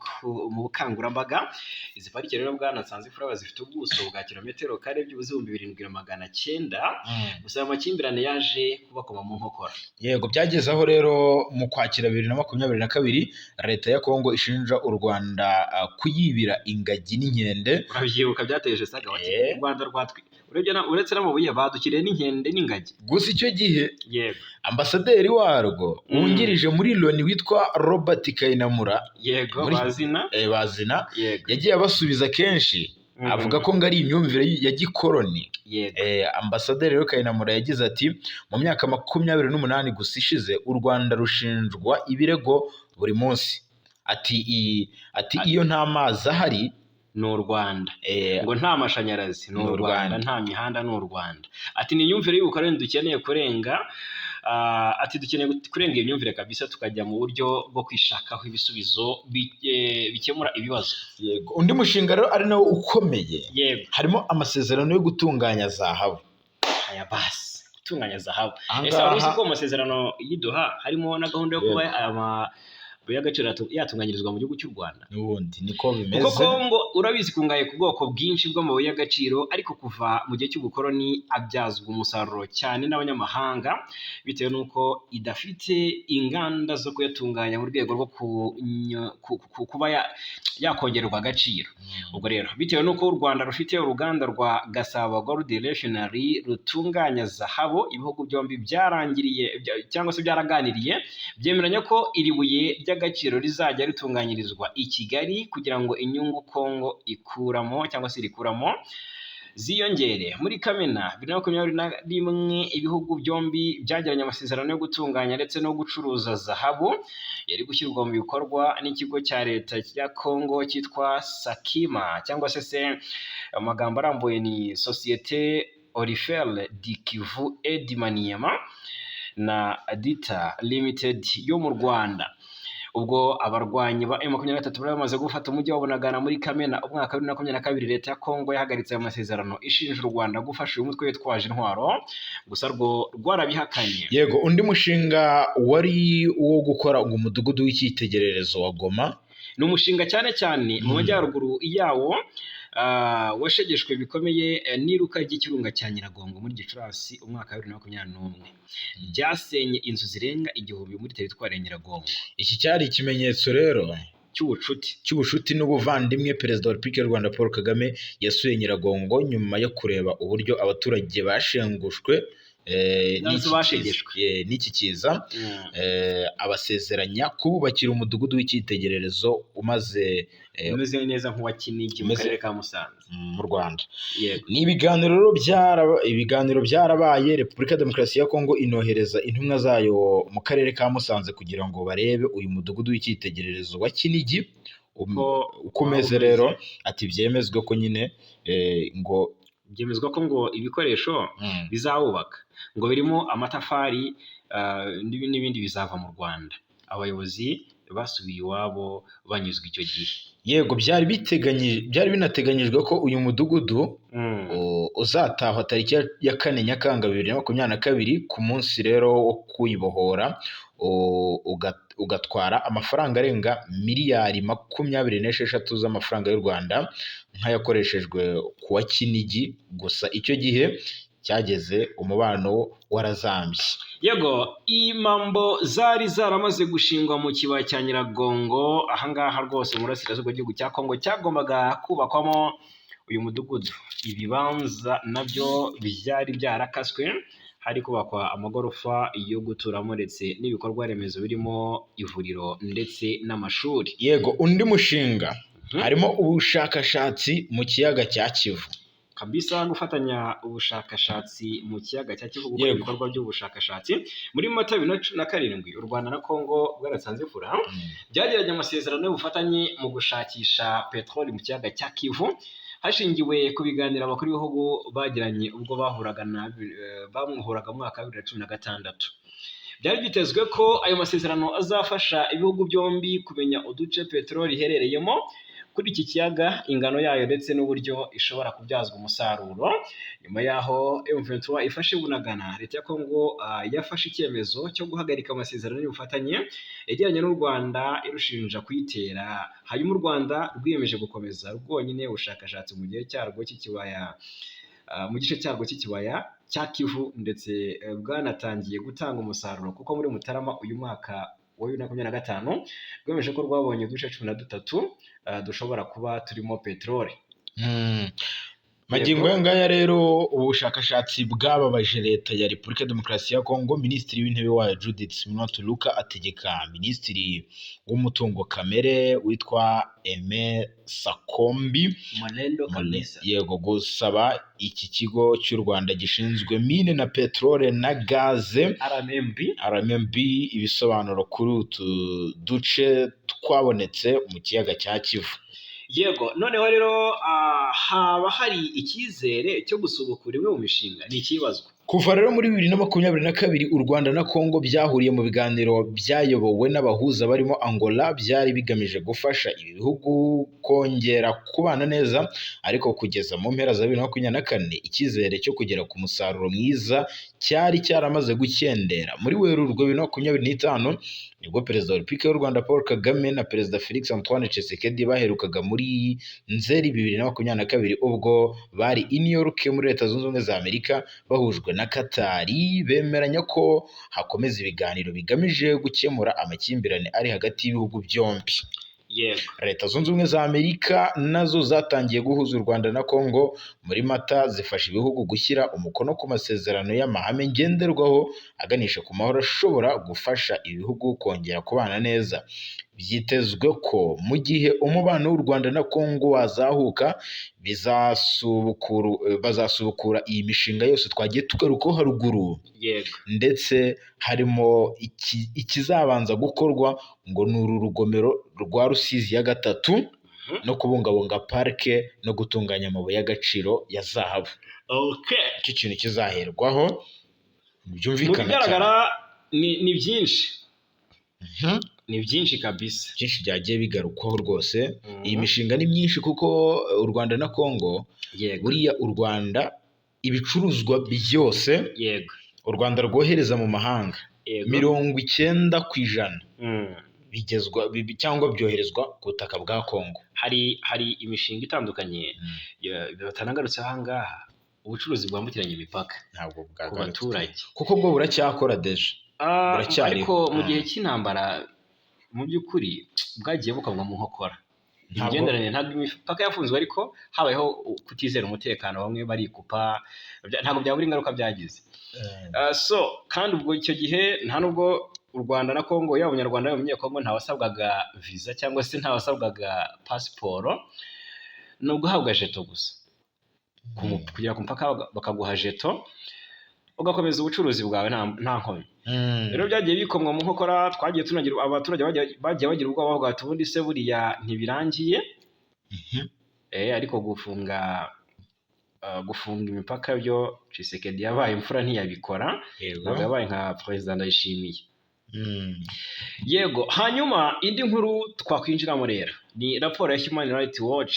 bukangurambaga. Izi parike rero, bwana Nsanzimfura, zifite ubuso bwa kilometero kare byibuze 7900. Gusa aya makimbirane yaje kubakoma mu nkokora. Yego, byageze aho rero mu Kwakira 2022 Leta ya Kongo ishinja u Rwanda kuyibira ingagi n'inkende. Urabyibuka, byateje saga, bati u Rwanda rwatwi urebye uretse n'amabuye badukiriye n'inkende n'ingagi. Gusa icyo gihe ambasaderi warwo wungirije muri Loni witwa Robert Kayinamura, Bazina. Bazina, yagiye abasubiza kenshi, avuga ko ngo ari imyumvire ya gikoroni. Ambasaderi rero Kayinamura yagize ati: "Mu myaka 28 gusa ishize, u Rwanda rushinjwa ibirego buri munsi." Ati iyo nta mazi ahari ni u Rwanda, ngo nta mashanyarazi ni Ni u u Rwanda, Rwanda. Nta mihanda ni u Rwanda. Ati ni imyumvire y'ubukoroni dukeneye kurenga. Ati dukeneye kurenga iyo myumvire kabisa, tukajya mu buryo bwo kwishakaho ibisubizo bikemura ibibazo. Yego, undi mushinga rero ari nawo ukomeye, harimo amasezerano yo gutunganya zahabu. Aya basi, gutunganya zahabu. Aha Ese wari uzi ngaha ko mu masezerano y'i Doha harimo na gahunda yo kuba aya mabuye y'agaciro yatunganyirizwa mu gihugu cy'u Rwanda? N'ubundi niko Kuko bimeze. Kongo urabizi ikungahaye ku bwoko bwinshi bw'amabuye y'agaciro, ariko kuva mu gihe cy'ubukoloni abyazwa umusaruro cyane n'abanyamahanga, bitewe n'uko idafite inganda zo kuyatunganya mu rwego rwo kuba yakongererwa agaciro. Ubwo rero bitewe n'uko u Rwanda rufite uruganda rwa Gasabo Gold Refinery rutunganya zahabu, ibihugu byombi byarangiriye cyangwa se byaraganiriye, byemeranya ko iri buye ry'agaciro rizajya ritunganyirizwa i Kigali kugira ngo inyungu Kongo ikuramo cyangwa se irikuramo. ziyongere. Muri Kamena 2021 ibihugu byombi byagiranye amasezerano yo gutunganya ndetse no gucuruza zahabu yari gushyirwa mu bikorwa n'ikigo cya leta cya Congo cyitwa Sakima, cyangwa se amagambo arambuye ni Société Aurifère du Kivu et du Maniema na Dita Limited yo mu Rwanda. Ubwo abarwanyi ba M23 bari bamaze gufata umujyi wa Bunagana muri Kamena umwaka wa 2022, leta ya Kongo yahagaritse ayo masezerano ishinja u Rwanda gufasha uyu mutwe witwaje intwaro, gusa rwo rwarabihakanye. Yego, undi mushinga wari uwo gukora ngo umudugudu w'icyitegererezo wa Goma. Ni umushinga cyane cyane mu majyaruguru yawo washegeshwe bikomeye n'iruka ry'ikirunga cya Nyiragongo muri Gicurasi umwaka wa 2021, byasenye inzu zirenga 1000 muri teritwari ya Nyiragongo. Iki cyari ikimenyetso rero cy'ubucuti cy'ubucuti n'ubuvandimwe. Perezida wa Repubulika y'u Rwanda Paul Kagame yasuye Nyiragongo nyuma yo kureba uburyo abaturage bashengushwe n'iki kiza, abasezeranya kububakira umudugudu w'icyitegererezo umaze umeze neza nk'uwa Kinigi mu karere ka Musanze mu Rwanda. Ni ibiganiro ibiganiro byarabaye, Repubulika ya Demokarasi ya Kongo inohereza intumwa zayo mu karere ka Musanze kugira ngo barebe uyu mudugudu w'icyitegererezo wa Kinigi uko umeze. Rero ati byemezwe ko nyine ngo byemezwa ko ngo ibikoresho bizawubaka ngo birimo amatafari n'ibindi bizava mu Rwanda. Abayobozi basubiye iwabo banyuzwe icyo gihe. Yego, byari binateganyijwe ko uyu mudugudu uzatahwa tariki ya 4 Nyakanga 2022, ku munsi rero wo kuyibohora, ugatwara amafaranga arenga miliyari 26 z'amafaranga y'u Rwanda nk'ayakoreshejwe ku wa Kinigi. Gusa icyo gihe cyageze umubano warazambye. Yego, imambo zari zaramaze gushingwa mu kibaya cya Nyiragongo ahangaha rwose mu burasirazuba bw'igihugu cya Kongo cyagombaga kubakwamo uyu mudugudu. Ibibanza nabyo byari byarakaswe, hari kubakwa amagorofa yo guturamo ndetse n'ibikorwa remezo birimo ivuriro ndetse n'amashuri. Yego, undi mushinga harimo ubushakashatsi mu kiyaga cya Kivu. Kabisa, gufatanya ubushakashatsi mu kiyaga cya Kivu, gukora ibikorwa by'ubushakashatsi. Muri Mata 2017 u Rwanda na Kongo bwarasanze fura byagiranye amasezerano y'ubufatanye mu gushakisha peteroli mu kiyaga cya Kivu, hashingiwe ku biganiro abakuru b'ibihugu bagiranye ubwo bahuraga bamuhuraga mu mwaka wa 2016. Byari byitezwe ko ayo masezerano azafasha ibihugu byombi kumenya uduce peteroli iherereyemo kuri iki kiyaga, ingano yayo ndetse n'uburyo ishobora kubyazwa umusaruro. Nyuma yaho M23 ifashe Bunagana, leta ya Kongo yafashe icyemezo cyo guhagarika amasezerano y'ubufatanye yagiranye n'u Rwanda irushinja kuyitera. Hanyuma u Rwanda rwiyemeje gukomeza rwonyine ubushakashatsi mu gihe cyarwo cy'ikibaya mu gice cyarwo cy'ikibaya cya Kivu, ndetse bwanatangiye gutanga umusaruro kuko muri Mutarama uyu mwaka wa 2025 rwemeje ko rwabonye uduce 13 dushobora kuba turimo peteroli. Magingo aya ngaya rero ubushakashatsi bwababaje leta ya Repubulika ya Demokarasi ya Kongo. Minisitiri w'intebe wayo Judith Suminwa Tuluka ategeka minisitiri w'umutungo kamere witwa Aime Sakombi Molendo kabisa, yego, gusaba iki kigo cy'u Rwanda gishinzwe mine na peteroli na gaze RMB ibisobanuro kuri utu duce twabonetse mu kiyaga cya Kivu. Yego, noneho rero haba hari icyizere cyo gusubukura imwe mu mishinga, ni ikibazwa. Kuva rero muri 2022 u Rwanda na Kongo byahuriye mu biganiro byayobowe n'abahuza barimo Angola, byari bigamije gufasha ibi bihugu kongera kubana neza, ariko kugeza mu mpera za 2024 icyizere cyo kugera ku musaruro mwiza cyari cyaramaze gukendera. Muri Werurwe 2025 nibwo Perezida wa Repubulika y'u Rwanda Paul Kagame na Perezida Felix Antoine Tshisekedi baherukaga muri Nzeri 2022 ubwo bari i New York muri Leta Zunze Ubumwe za Amerika bahujwe na Katari, bemeranya ko hakomeza ibiganiro bigamije gukemura amakimbirane ari hagati y'ibihugu byombi. Yego, Leta Zunze Ubumwe za Amerika nazo zatangiye guhuza u Rwanda na Kongo muri Mata, zifasha ibihugu gushyira umukono ku masezerano y'amahame ngenderwaho aganisha ku mahoro ashobora gufasha ibihugu kongera kubana neza. Byitezwe ko mu gihe umubano w'u Rwanda na Kongo wazahuka, bazasubukura iyi mishinga yose twagiye tugarukaho haruguru, ndetse harimo ikizabanza gukorwa ngo ni uru rugomero rwa Rusizi ya gatatu, no kubungabunga parike no gutunganya amabuye y'agaciro ya zahabu. Icyo kintu kizaherwaho Mu byumvikana cyane. bigaragara ni byinshi, ni byinshi kabisa. Byinshi byagiye bigarukwaho rwose. Iyi mishinga ni myinshi kuko u Rwanda na Kongo, buriya u Rwanda ibicuruzwa byose u Rwanda rwohereza mu mahanga, 90% bigezwa cyangwa byoherezwa ku butaka bwa Kongo. Hari imishinga itandukanye batanagarutseho aha ngaha, ubucuruzi bwambukiranya imipaka Ntabwo ku bwagarutswe baturage. kuko bwo buracyakora déjà. Buracyariho. Ariko mu gihe cy'intambara, mu by'ukuri bwagiye bukomwa mu nkokora. Imigenderanire, ntabwo imipaka yafunzwe, ariko habayeho kutizera umutekano, bamwe barikupa, ntabwo byabura ingaruka byagize. So kandi ubwo icyo gihe nta nubwo u Rwanda na Kongo, yaba Umunyarwanda yaba Umunyekongo, ntawasabwaga visa cyangwa se ntawasabwaga pasiporo, ni uguhabwa jeton gusa. Kugera ku mupaka bakaguha jeton, ugakomeza ubucuruzi bwawe nta nkomyi. Rero byagiye bikomwa mu nkokora, twagiye tunagira abaturage bagiye bagira ubwoba, bavuga bati ubundi se buriya ntibirangiye? Ariko gufunga imipaka byo Tshisekedi yabaye imfura ntiyabikora, ntabwo yabaye nka Perezida Ndayishimiye. Yego, hanyuma indi nkuru twakwinjiramo rero ni raporo ya Human Rights Watch.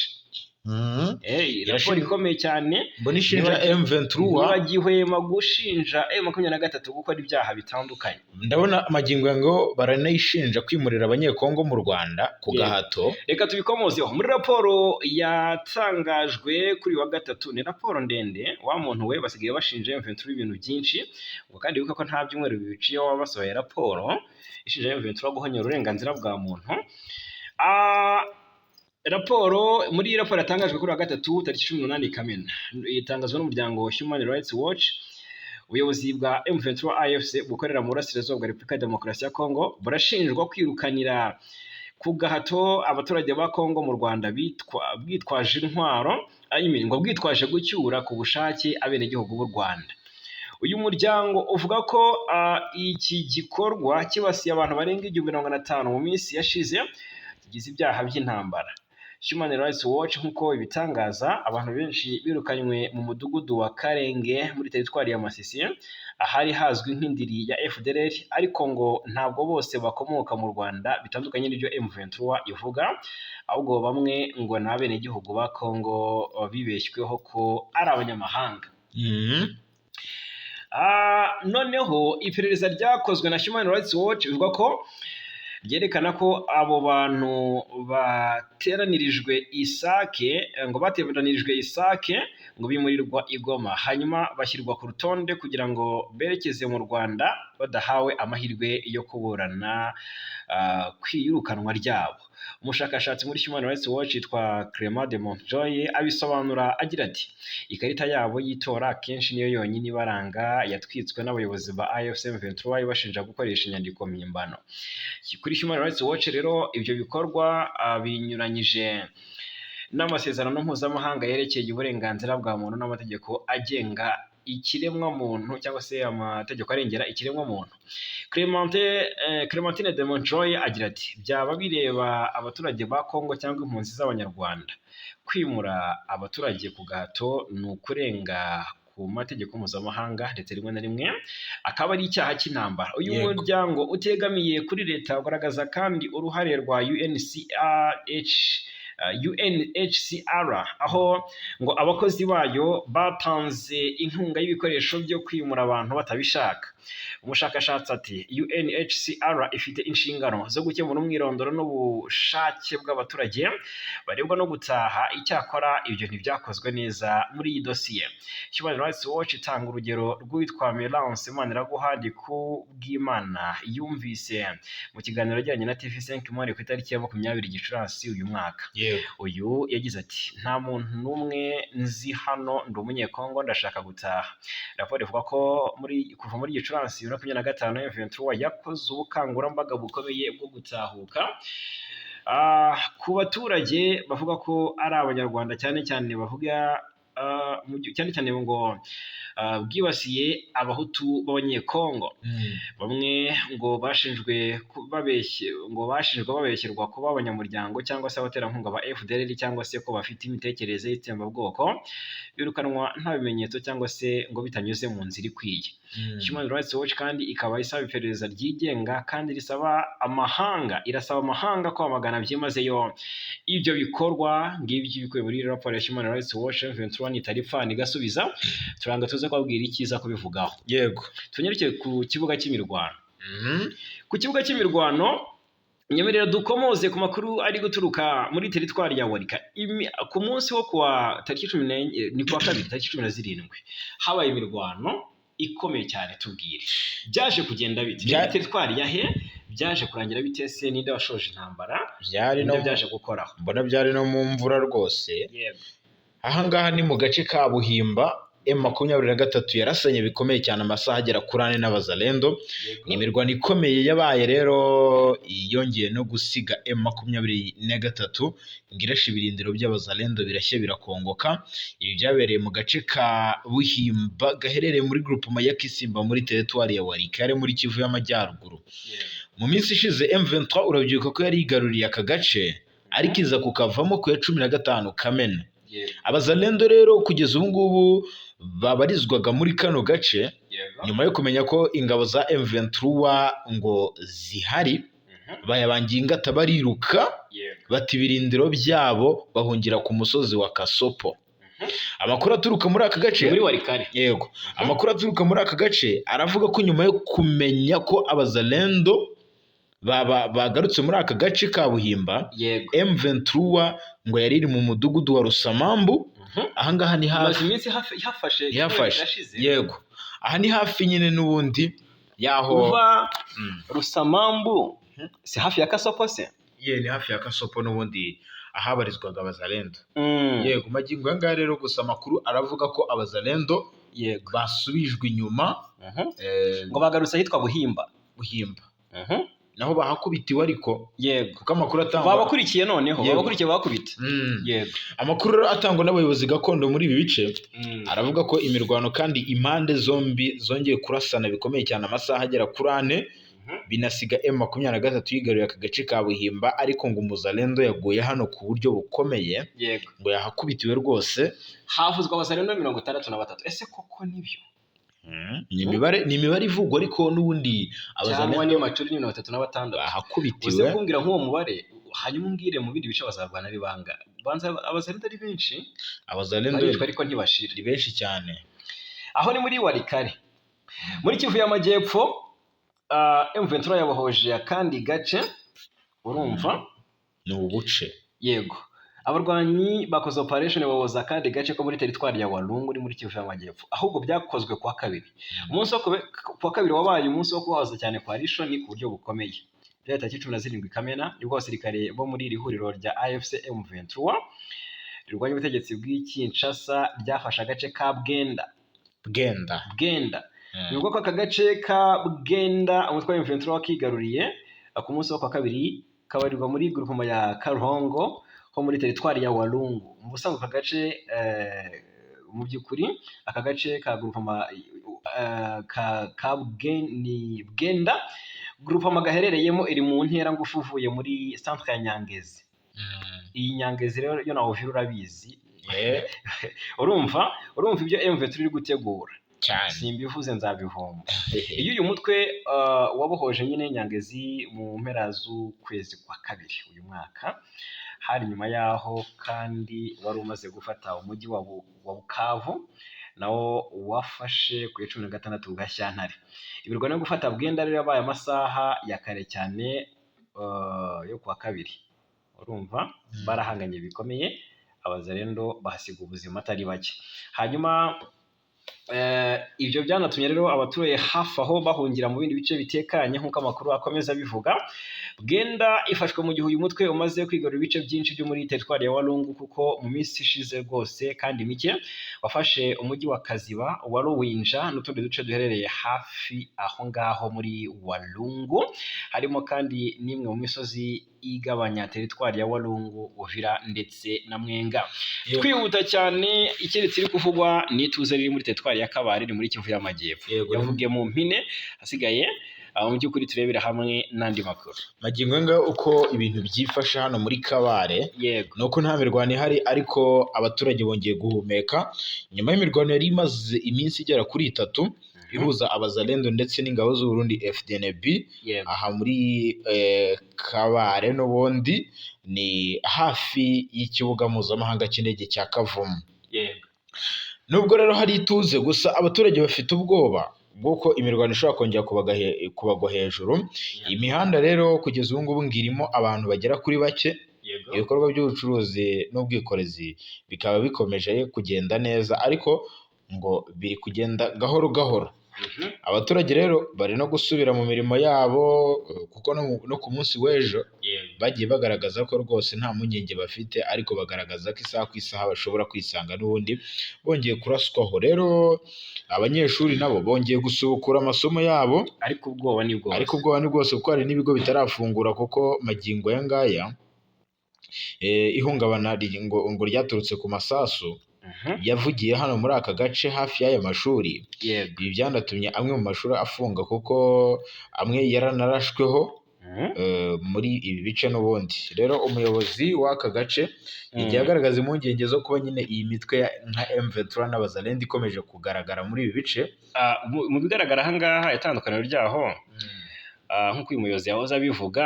Raporo ikomeye cyane. Mbona ishinja M23. Ntibagihwema gushinja M23 gukora ibyaha bitandukanye. Ndabona amagingo ngo baranayishinja kwimurira Abanyekongo mu Rwanda ku gahato. Reka tubikomozeho. Muri raporo yatangajwe kuri uyu wa gatatu, ni raporo ndende wa muntu we, basigaye bashinja M23 ibintu byinshi. Ubwo kandi wibuke ko nta byumweru bibiri biciyeho baba basohoye raporo ishinja M23 guhonyora uburenganzira bwa muntu. Raporo muri iyi raporo yatangajwe kuri uyu wa gatatu tariki 18 Kamena, itangazwa n'umuryango Human Rights Watch, ubuyobozi bwa M23 AFC bukorera mu burasirazuba bwa Repubulika ya Demokarasi ya Kongo burashinjwa kwirukanira ku gahato abaturage ba Kongo mu Rwanda bwitwaje intwaro, I mean, ngo bwitwaje gucyura ku bushake abenegihugu b'u Rwanda. Uyu muryango uvuga ko iki gikorwa cyibasiye abantu barenga 1050 mu minsi yashize, kigize ibyaha by'intambara. Human Rights Watch nk'uko ibitangaza, abantu benshi birukanywe mu mudugudu wa Karenge muri teritwari ya Masisi, ahari hazwi nk'indiri ya FDLR, ariko ngo ntabwo bose bakomoka mu Rwanda, bitandukanye n'ibyo M23 ivuga, ahubwo bamwe ngo ni abenegihugu ba Kongo bibeshyweho ko ari abanyamahanga. Noneho iperereza ryakozwe na Human Rights Watch bivuga ko ryerekana ko abo bantu bateranirijwe Isake, ngo bateranirijwe Isake, ngo bimurirwa i Goma, hanyuma bashyirwa ku rutonde kugira ngo berekeze mu Rwanda badahawe amahirwe yo kuburana ku iyirukanwa ryabo. Umushakashatsi muri Human Rights Watch yitwa Clement de Montjoye abisobanura agira ati: "Ikarita yabo y'itora akenshi niyo yonyine ibaranga yatwitswe n'abayobozi ba AFC M23 ibashinja gukoresha inyandiko mpimbano." Kuri Human Rights Watch rero, ibyo bikorwa binyuranyije n'amasezerano mpuzamahanga yerekeye uburenganzira bwa muntu n'amategeko agenga ikiremwamuntu cyangwa se amategeko arengera ikiremwamuntu. Clementine de Montjoye agira ati: "Byaba bireba abaturage ba Kongo cyangwa impunzi z'Abanyarwanda, kwimura abaturage ku gahato ni ukurenga ku mategeko mpuzamahanga, ndetse rimwe na rimwe akaba ari icyaha cy'intambara." Uyu muryango utegamiye kuri leta ugaragaza kandi uruhare rwa UNHCR, aho ngo abakozi bayo batanze inkunga y'ibikoresho byo kwimura abantu batabishaka. Umushakashatsi ati: "UNHCR ifite inshingano zo gukemura umwirondoro n'ubushake bw'abaturage barebwa no gutaha, icyakora ibyo ntibyakozwe neza muri iyi dosiye." Human Rights Watch itanga urugero rw'uwitwa Melance Maniraguha Ndikubwimana yumvise mu kiganiro yagiranye na TV5 Monde ku itariki ya 20 Gicurasi uyu mwaka. Uyu yagize ati: "Nta muntu n'umwe nzi hano, ndi Umunyekongo, ndashaka gutaha." Raporo ivuga ko muri kuva muri Gicurasi Gicurasi 2025, M23 yakoze ubukangurambaga bukomeye bwo gutahuka ku baturage bavuga ko ari Abanyarwanda, cyane cyane bavuga cyane cyane ngo bwibasiye Abahutu b'Abanyekongo. Bamwe ngo bashinjwe ngo bashinjwa babeshyerwa kuba abanyamuryango cyangwa se abaterankunga ba FDLR, cyangwa se ko bafite imitekerereze y'itsembabwoko, birukanwa nta bimenyetso cyangwa se ngo bitanyuze mu nzira ikwiye. Human Rights Watch kandi ikaba isaba iperereza ryigenga, kandi risaba amahanga, irasaba amahanga kwamagana byimazeyo ibyo bikorwa. Ngibyo ibikubiye muri raporo ya Human Rights Watch. M23 itaripfana igasubiza, turanga tuze kubabwira icyiza kubivugaho. Tunyarukiye ku kibuga cy'imirwano. Ku kibuga cy'imirwano, nyemerera dukomoze ku makuru ari guturuka muri teritwari ya Warika. Ku munsi wo kuwa tariki 14, ni kuwa kabiri tariki 17, habaye imirwano ikomeye cyane. Tubwire, byaje kugenda bite? Muri teritwari ya he? Byaje kurangira bite se? Ninde washoje intambara? Byari no Ninde byaje gukoraho? Mbona byari no mu mvura rwose. Ahangaha ni mu gace ka Buhimba. M23 yarasanye bikomeye cyane amasaha agera kuri 4 n'Abazalendo. Ni imirwano ikomeye yabaye rero, yongeye no gusiga M23 ngo irashe ibirindiro by'Abazalendo, birashye birakongoka. Ibi byabereye mu gace ka Buhimba gaherereye muri groupement ya Kisimba, muri teritwari ya Walikale, muri Kivu y'Amajyaruguru. Mu minsi ishize M23 urabyibuka ko yari yigaruriye aka gace, ariko iza kukavamo ku ya 15 Kamena. Abazalendo rero kugeza ubu ngubu babarizwaga muri kano gace, nyuma yo kumenya ko ingabo za M23 ngo zihari, bayabangiye ingata bariruka, bata ibirindiro byabo, bahungira ku musozi wa Kasopo. Amakuru aturuka muri aka gace Muri Warikare? Yego, amakuru aturuka muri aka gace aravuga ko nyuma yo kumenya ko Abazalendo bagarutse muri aka gace ka Buhimba, M23 ngo yari iri mu mudugudu wa Rusamambu. Ahangaha ni Imaze hafi iminsi ihafashe. Ihafashe. Irashize. Yego, aha ni hafi nyine n'ubundi yaho. Uva Rusamambu si hafi ya Kasopo se? Ye, ni hafi ya Kasopo n'ubundi ahabarizwaga Abazalendo. Yego, magingo aya ngaya rero gusa amakuru aravuga ko Abazalendo basubijwe inyuma. Ngo bagarutse ahitwa Buhimba. Buhimba naho bahakubitiwe ariko, kuko amakuru atangwa Babakurikiye noneho. Babakurikiye bakubita. Amakuru rero atangwa n'abayobozi gakondo muri ibi bice aravuga ko imirwano kandi impande zombi zongeye kurasana bikomeye cyane amasaha agera kuri 4, binasiga M23 yigaruriye aka gace ka Buhimba, ariko ngo umuzalendo yaguye hano ku buryo bukomeye, ngo yahakubitiwe rwose. Havuzwe Abazalendo 63, ese koko nibyo? Ni imibare ivugwa, ariko n'ubundi Cyangwa Abazalendo niyo macuri ni 36? Uze bahakubitiwe. Kumbwira nk'uwo mubare, hanyuma umbwire mu bindi bice bazarwana ari bangahe. Banza Abazalendo ari benshi. Abazalendo Baricwa ariko ntibashira. ni benshi cyane. Aho ni muri Warikare. Muri Kivu y'Amajyepfo, M23 yabohoje akandi gace, urumva? Ni ubuce. Yego, abarwanyi bakoze operation baboza akandi gace ko muri teritwari ya Walungu, ni muri Kivu y'Amajyepfo. Ahubwo byakozwe kuwa kabiri. Umunsi wo kuwa kabiri wabaye umunsi wo kubabaza cyane coalition ku buryo bukomeye. Byari tariki 17 Kamena, nibwo abasirikare bo muri iri huriro rya AFC M23 rirwanya ubutegetsi bw'i Kinshasa ryafashe agace ka Bwenda. Bwenda. Bwenda. Bivugwa ko aka gace ka Bwenda umutwe wa M23 wakigaruriye ku munsi wo kuwa kabiri, kabarirwa muri groupement ya Karuhongo ho muri teritwari ya Walungu. Mu busanzwe aka gace, mu by'ukuri aka gace ka groupement ka ni Bwenda, groupement gaherereyemo iri mu ntera ngufi uvuye muri centre ya Nyangezi. Iyi Nyangezi rero yo nawe Uvira urabizi. Urumva ibyo M23 iri gutegura. Cyane. Simbivuze nzabihomba. Iyo uyu mutwe wabohoje nyine Nyangezi mu mpera z'ukwezi kwa kabiri uyu mwaka, hari nyuma yaho kandi wari umaze gufata umujyi wa Bukavu, nawo wafashe ku ya 16 Gashyantare. Imirwano yo gufata Bwenda rero yabaye amasaha ya kare cyane yo kuwa kabiri, urumva? Barahanganye bikomeye, Abazalendo bahasiga ubuzima atari bake. Hanyuma Ibyo byanatumye rero abaturage hafi aho bahungira mu bindi bice bitekanye nk'uko amakuru akomeza abivuga. Bwenda ifashwe mu gihe uyu mutwe umaze kwigarurira ibice byinshi byo muri teritwari ya Walungu, kuko mu minsi ishize rwose kandi mike wafashe umujyi wa Kaziba, wa Ruwinja n'utundi duce duherereye hafi aho ngaho muri Walungu, harimo kandi n'imwe mu misozi igabanya teritwari ya Walungu, Uvira ndetse na Mwenga. Twihuta cyane, ikeretse iri kuvugwa ni ituze riri muri teritwari ya Kabare, ni muri Kivu y'Amajyepfo. Yavugiye mu mpine, hasigaye mu by'ukuri turebera hamwe n'andi makuru. Magingo aya uko ibintu byifashe hano muri Kabare, ni uko nta mirwano ihari, ariko abaturage bongeye guhumeka nyuma y'imirwano yari imaze iminsi igera kuri 3 ihuza abazalendo ndetse n'ingabo z'u Burundi FDNB. Aha muri Kabare n'ubundi ni hafi y'ikibuga mpuzamahanga cy'indege cya Kavumu. Nubwo rero hari ituze, gusa abaturage bafite ubwoba bw'uko imirwano ishobora kongera kubagwa hejuru. Imihanda rero kugeza ubu ngubu ngirimo abantu bagera kuri bake. Ibikorwa by'ubucuruzi n'ubwikorezi bikaba bikomeje kugenda neza, ariko ngo biri kugenda gahoro gahoro. Abaturage rero bari no gusubira mu mirimo yabo, kuko no ku munsi w'ejo bagiye bagaragaza ko rwose nta mpungenge bafite, ariko bagaragaza ko isaha ku isaha bashobora kwisanga n'ubundi bongeye kuraswaho. Rero abanyeshuri nabo bongeye gusubukura amasomo yabo, ariko ubwoba ni bwose. Ariko ubwoba ni bwose, kuko hari n'ibigo bitarafungura, kuko magingo aya ngaya ihungabana ngo ryaturutse ku masasu yavugiye hano muri aka gace hafi y'aya mashuri. Ibi byanatumye amwe mu mashuri afunga, kuko amwe yaranarashweho muri ibi bice n'ubundi. Rero umuyobozi w'aka gace yagiye agaragaza impungenge zo kuba nyine iyi mitwe nka M23 n'Abazalendo ikomeje kugaragara muri ibi bice. Mu bigaragara aha ngaha itandukaniro ryaho, nk'uko uyu muyobozi yahoze abivuga,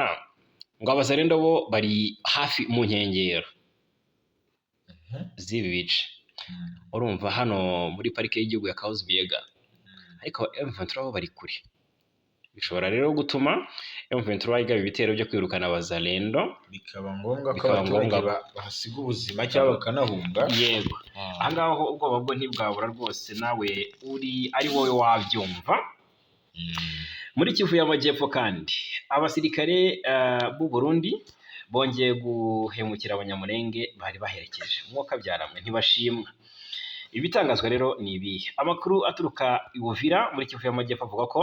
ngo Abazalendo bo bari hafi mu nkengero z'ibi bice, urumva hano muri parike y'igihugu ya Kahuzi-Biega, ariko M23 bo bari kure. Bishobora rero gutuma M23 igaba ibitero byo kwirukana Abazalendo, bikaba ngombwa ko abaturage bahasiga ubuzima cyangwa bakanahunga. Yego, aha ngaha ho ubwoba bwo ntibwabura rwose, nawe uri ari wowe wabyumva. Muri Kivu y'Amajyepfo kandi abasirikare b'u Burundi bongeye guhemukira Abanyamulenge bari baherekeje, umwuka byaramwe ntibashimwa. Ibitangazwa rero ni ibihe? Amakuru aturuka i Uvira muri Kivu y'Amajyepfo avuga ko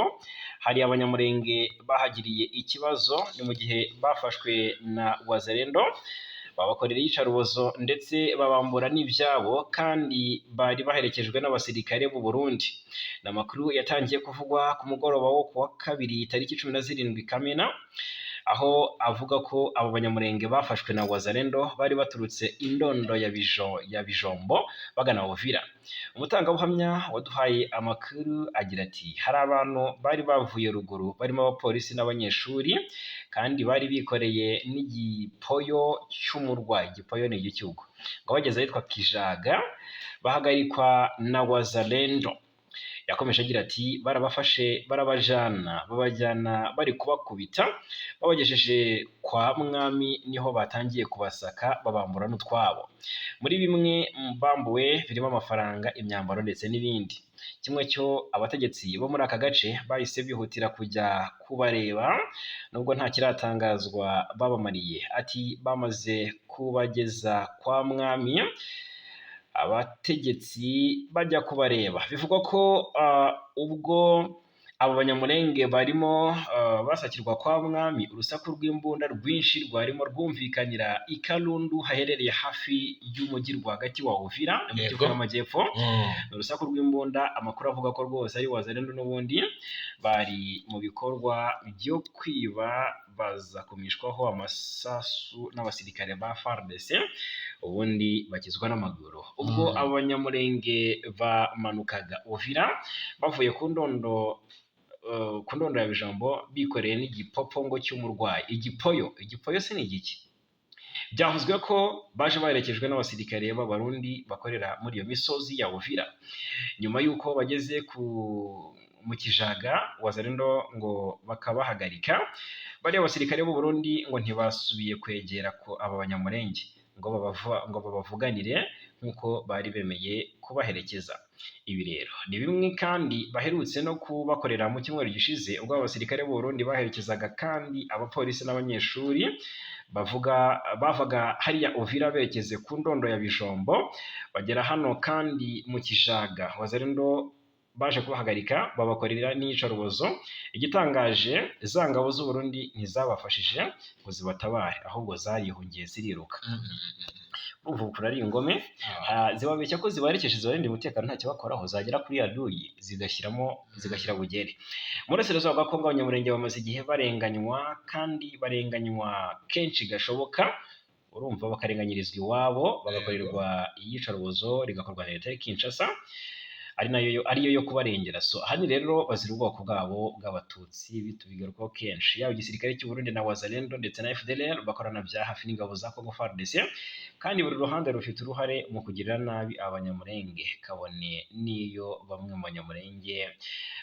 hari Abanyamulenge bahagiriye ikibazo, ni mu gihe bafashwe na Wazalendo babakorera iyicarubozo ndetse babambura n'ibyabo, kandi bari baherekejwe n'abasirikare b'u Burundi. Ni amakuru yatangiye kuvugwa ku mugoroba wo kuwa kabiri tariki 17 Kamena, aho avuga ko abo Banyamulenge bafashwe na Wazalendo bari baturutse indondo ya Bijombo bagana Uvira. Umutangabuhamya waduhaye amakuru agira ati hari abantu bari bavuye ruguru barimo abapolisi n'abanyeshuri, kandi bari bikoreye n'igipoyo cy'umurwayi. Igipoyo ni igicyugo. Ngo bageze ahitwa Kijaga bahagarikwa na Wazalendo. Yakomeje agira ati barabafashe barabajana, babajyana bari kubakubita, babagejeje kwa Mwami niho batangiye kubasaka babambura n'utwabo. Muri bimwe bambuwe birimo amafaranga, imyambaro ndetse n'ibindi. Kimwe cyo abategetsi bo muri aka gace bahise bihutira kujya kubareba, nubwo nta kiratangazwa babamariye. Ati bamaze kubageza kwa Mwami, abategetsi bajya kubareba. Bivugwa ko ubwo abo Banyamulenge barimo basakirwa kwa Mwami, urusaku rw'imbunda rwinshi rwarimo rwumvikanira i Kalundu haherereye hafi y'umujyi rwagati wa Uvira mu Kivu y'Amajyepfo. Urusaku rw'imbunda, amakuru avuga ko rwose ari Wazalendo n'ubundi bari mu bikorwa byo kwiba, baza kumishwaho amasasu n'abasirikare ba FARDC, ubundi bakizwa n'amaguru. Ubwo abo Banyamulenge bamanukaga Uvira bavuye ku ndondo ya Bijombo bikoreye n'igipopongo cy'umurwayi. Igipoyo, igipoyo se ni igiki? Byavuzwe ko baje baherekejwe n'abasirikare b'Abarundi bakorera muri iyo misozi ya Uvira. Nyuma y'uko bageze mu Kijaga, Wazalendo ngo bakabahagarika, bariya basirikare b'u Burundi ngo ntibasubiye kwegera ko aba Banyamulenge ngo babavuganire nk'uko bari bemeye kubaherekeza. Ibi rero ni bimwe kandi baherutse no kubakorera mu cyumweru gishize, ubwo abasirikare b'u Burundi baherekezaga kandi abapolisi n'abanyeshuri bavuga bavaga hariya Uvira berekeze ku ndondo ya Bijombo, bagera hano kandi mu Kijaga. Wazalendo baje kubahagarika babakorera n'iyicarubozo. Igitangaje, za ngabo z'u Burundi ntizabafashije ngo zibatabare, ahubwo zarihungiye ziriruka. Urumva ukuntu ari ingome. Zibabeshya ko zibaherekeje zibarindira umutekano ntacyo bakoraho, zagera kuri aduyi zigashyiramo zigashyira bugeri. Mu burasirazuba bwa Kongo Abanyamurenge bamaze igihe barenganywa kandi barenganywa kenshi gashoboka. Urumva bakarenganyirizwa iwabo, bagakorerwa iyicarubozo rigakorwa na leta ya Kinshasa ari nayo ariyo yo kubarengera. So ahanini rero bazira ubwoko bwabo bw'Abatutsi, bitubigarukaho kenshi. Yaba igisirikare cy'u Burundi na Wazalendo ndetse na FDLR bakorana bya hafi n'ingabo za Congo FARDC, kandi buri ruhande rufite uruhare mu kugirira nabi Abanyamurenge, kabone n'iyo bamwe mu Banyamurenge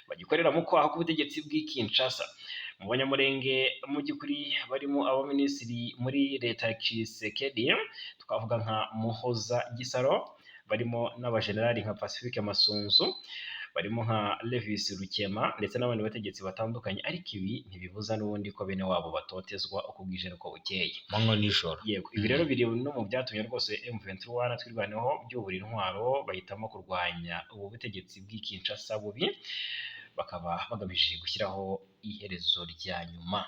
bagikorera mu kwaha k'ubutegetsi bw'i Kinshasa. Mu Banyamurenge mu by'ukuri barimo abaminisitiri muri leta ya Tshisekedi, twavuga nka Muhoza Gisaro, barimo n'abajenerali nka Pacifique Masunzu, barimo nka Levis Rukema ndetse n'abandi bategetsi batandukanye. Ariko ibi ntibibuza n'ubundi ko bene wabo batotezwa uko bwije n'uko bukeye. Manywa nijoro. Yego, ibi rero biri no mu byatumye rwose M23 Twirwaneho byubura intwaro, bahitamo kurwanya ubu butegetsi bw'i Kinshasa bubi, bakaba bagamije gushyiraho iherezo rya nyuma.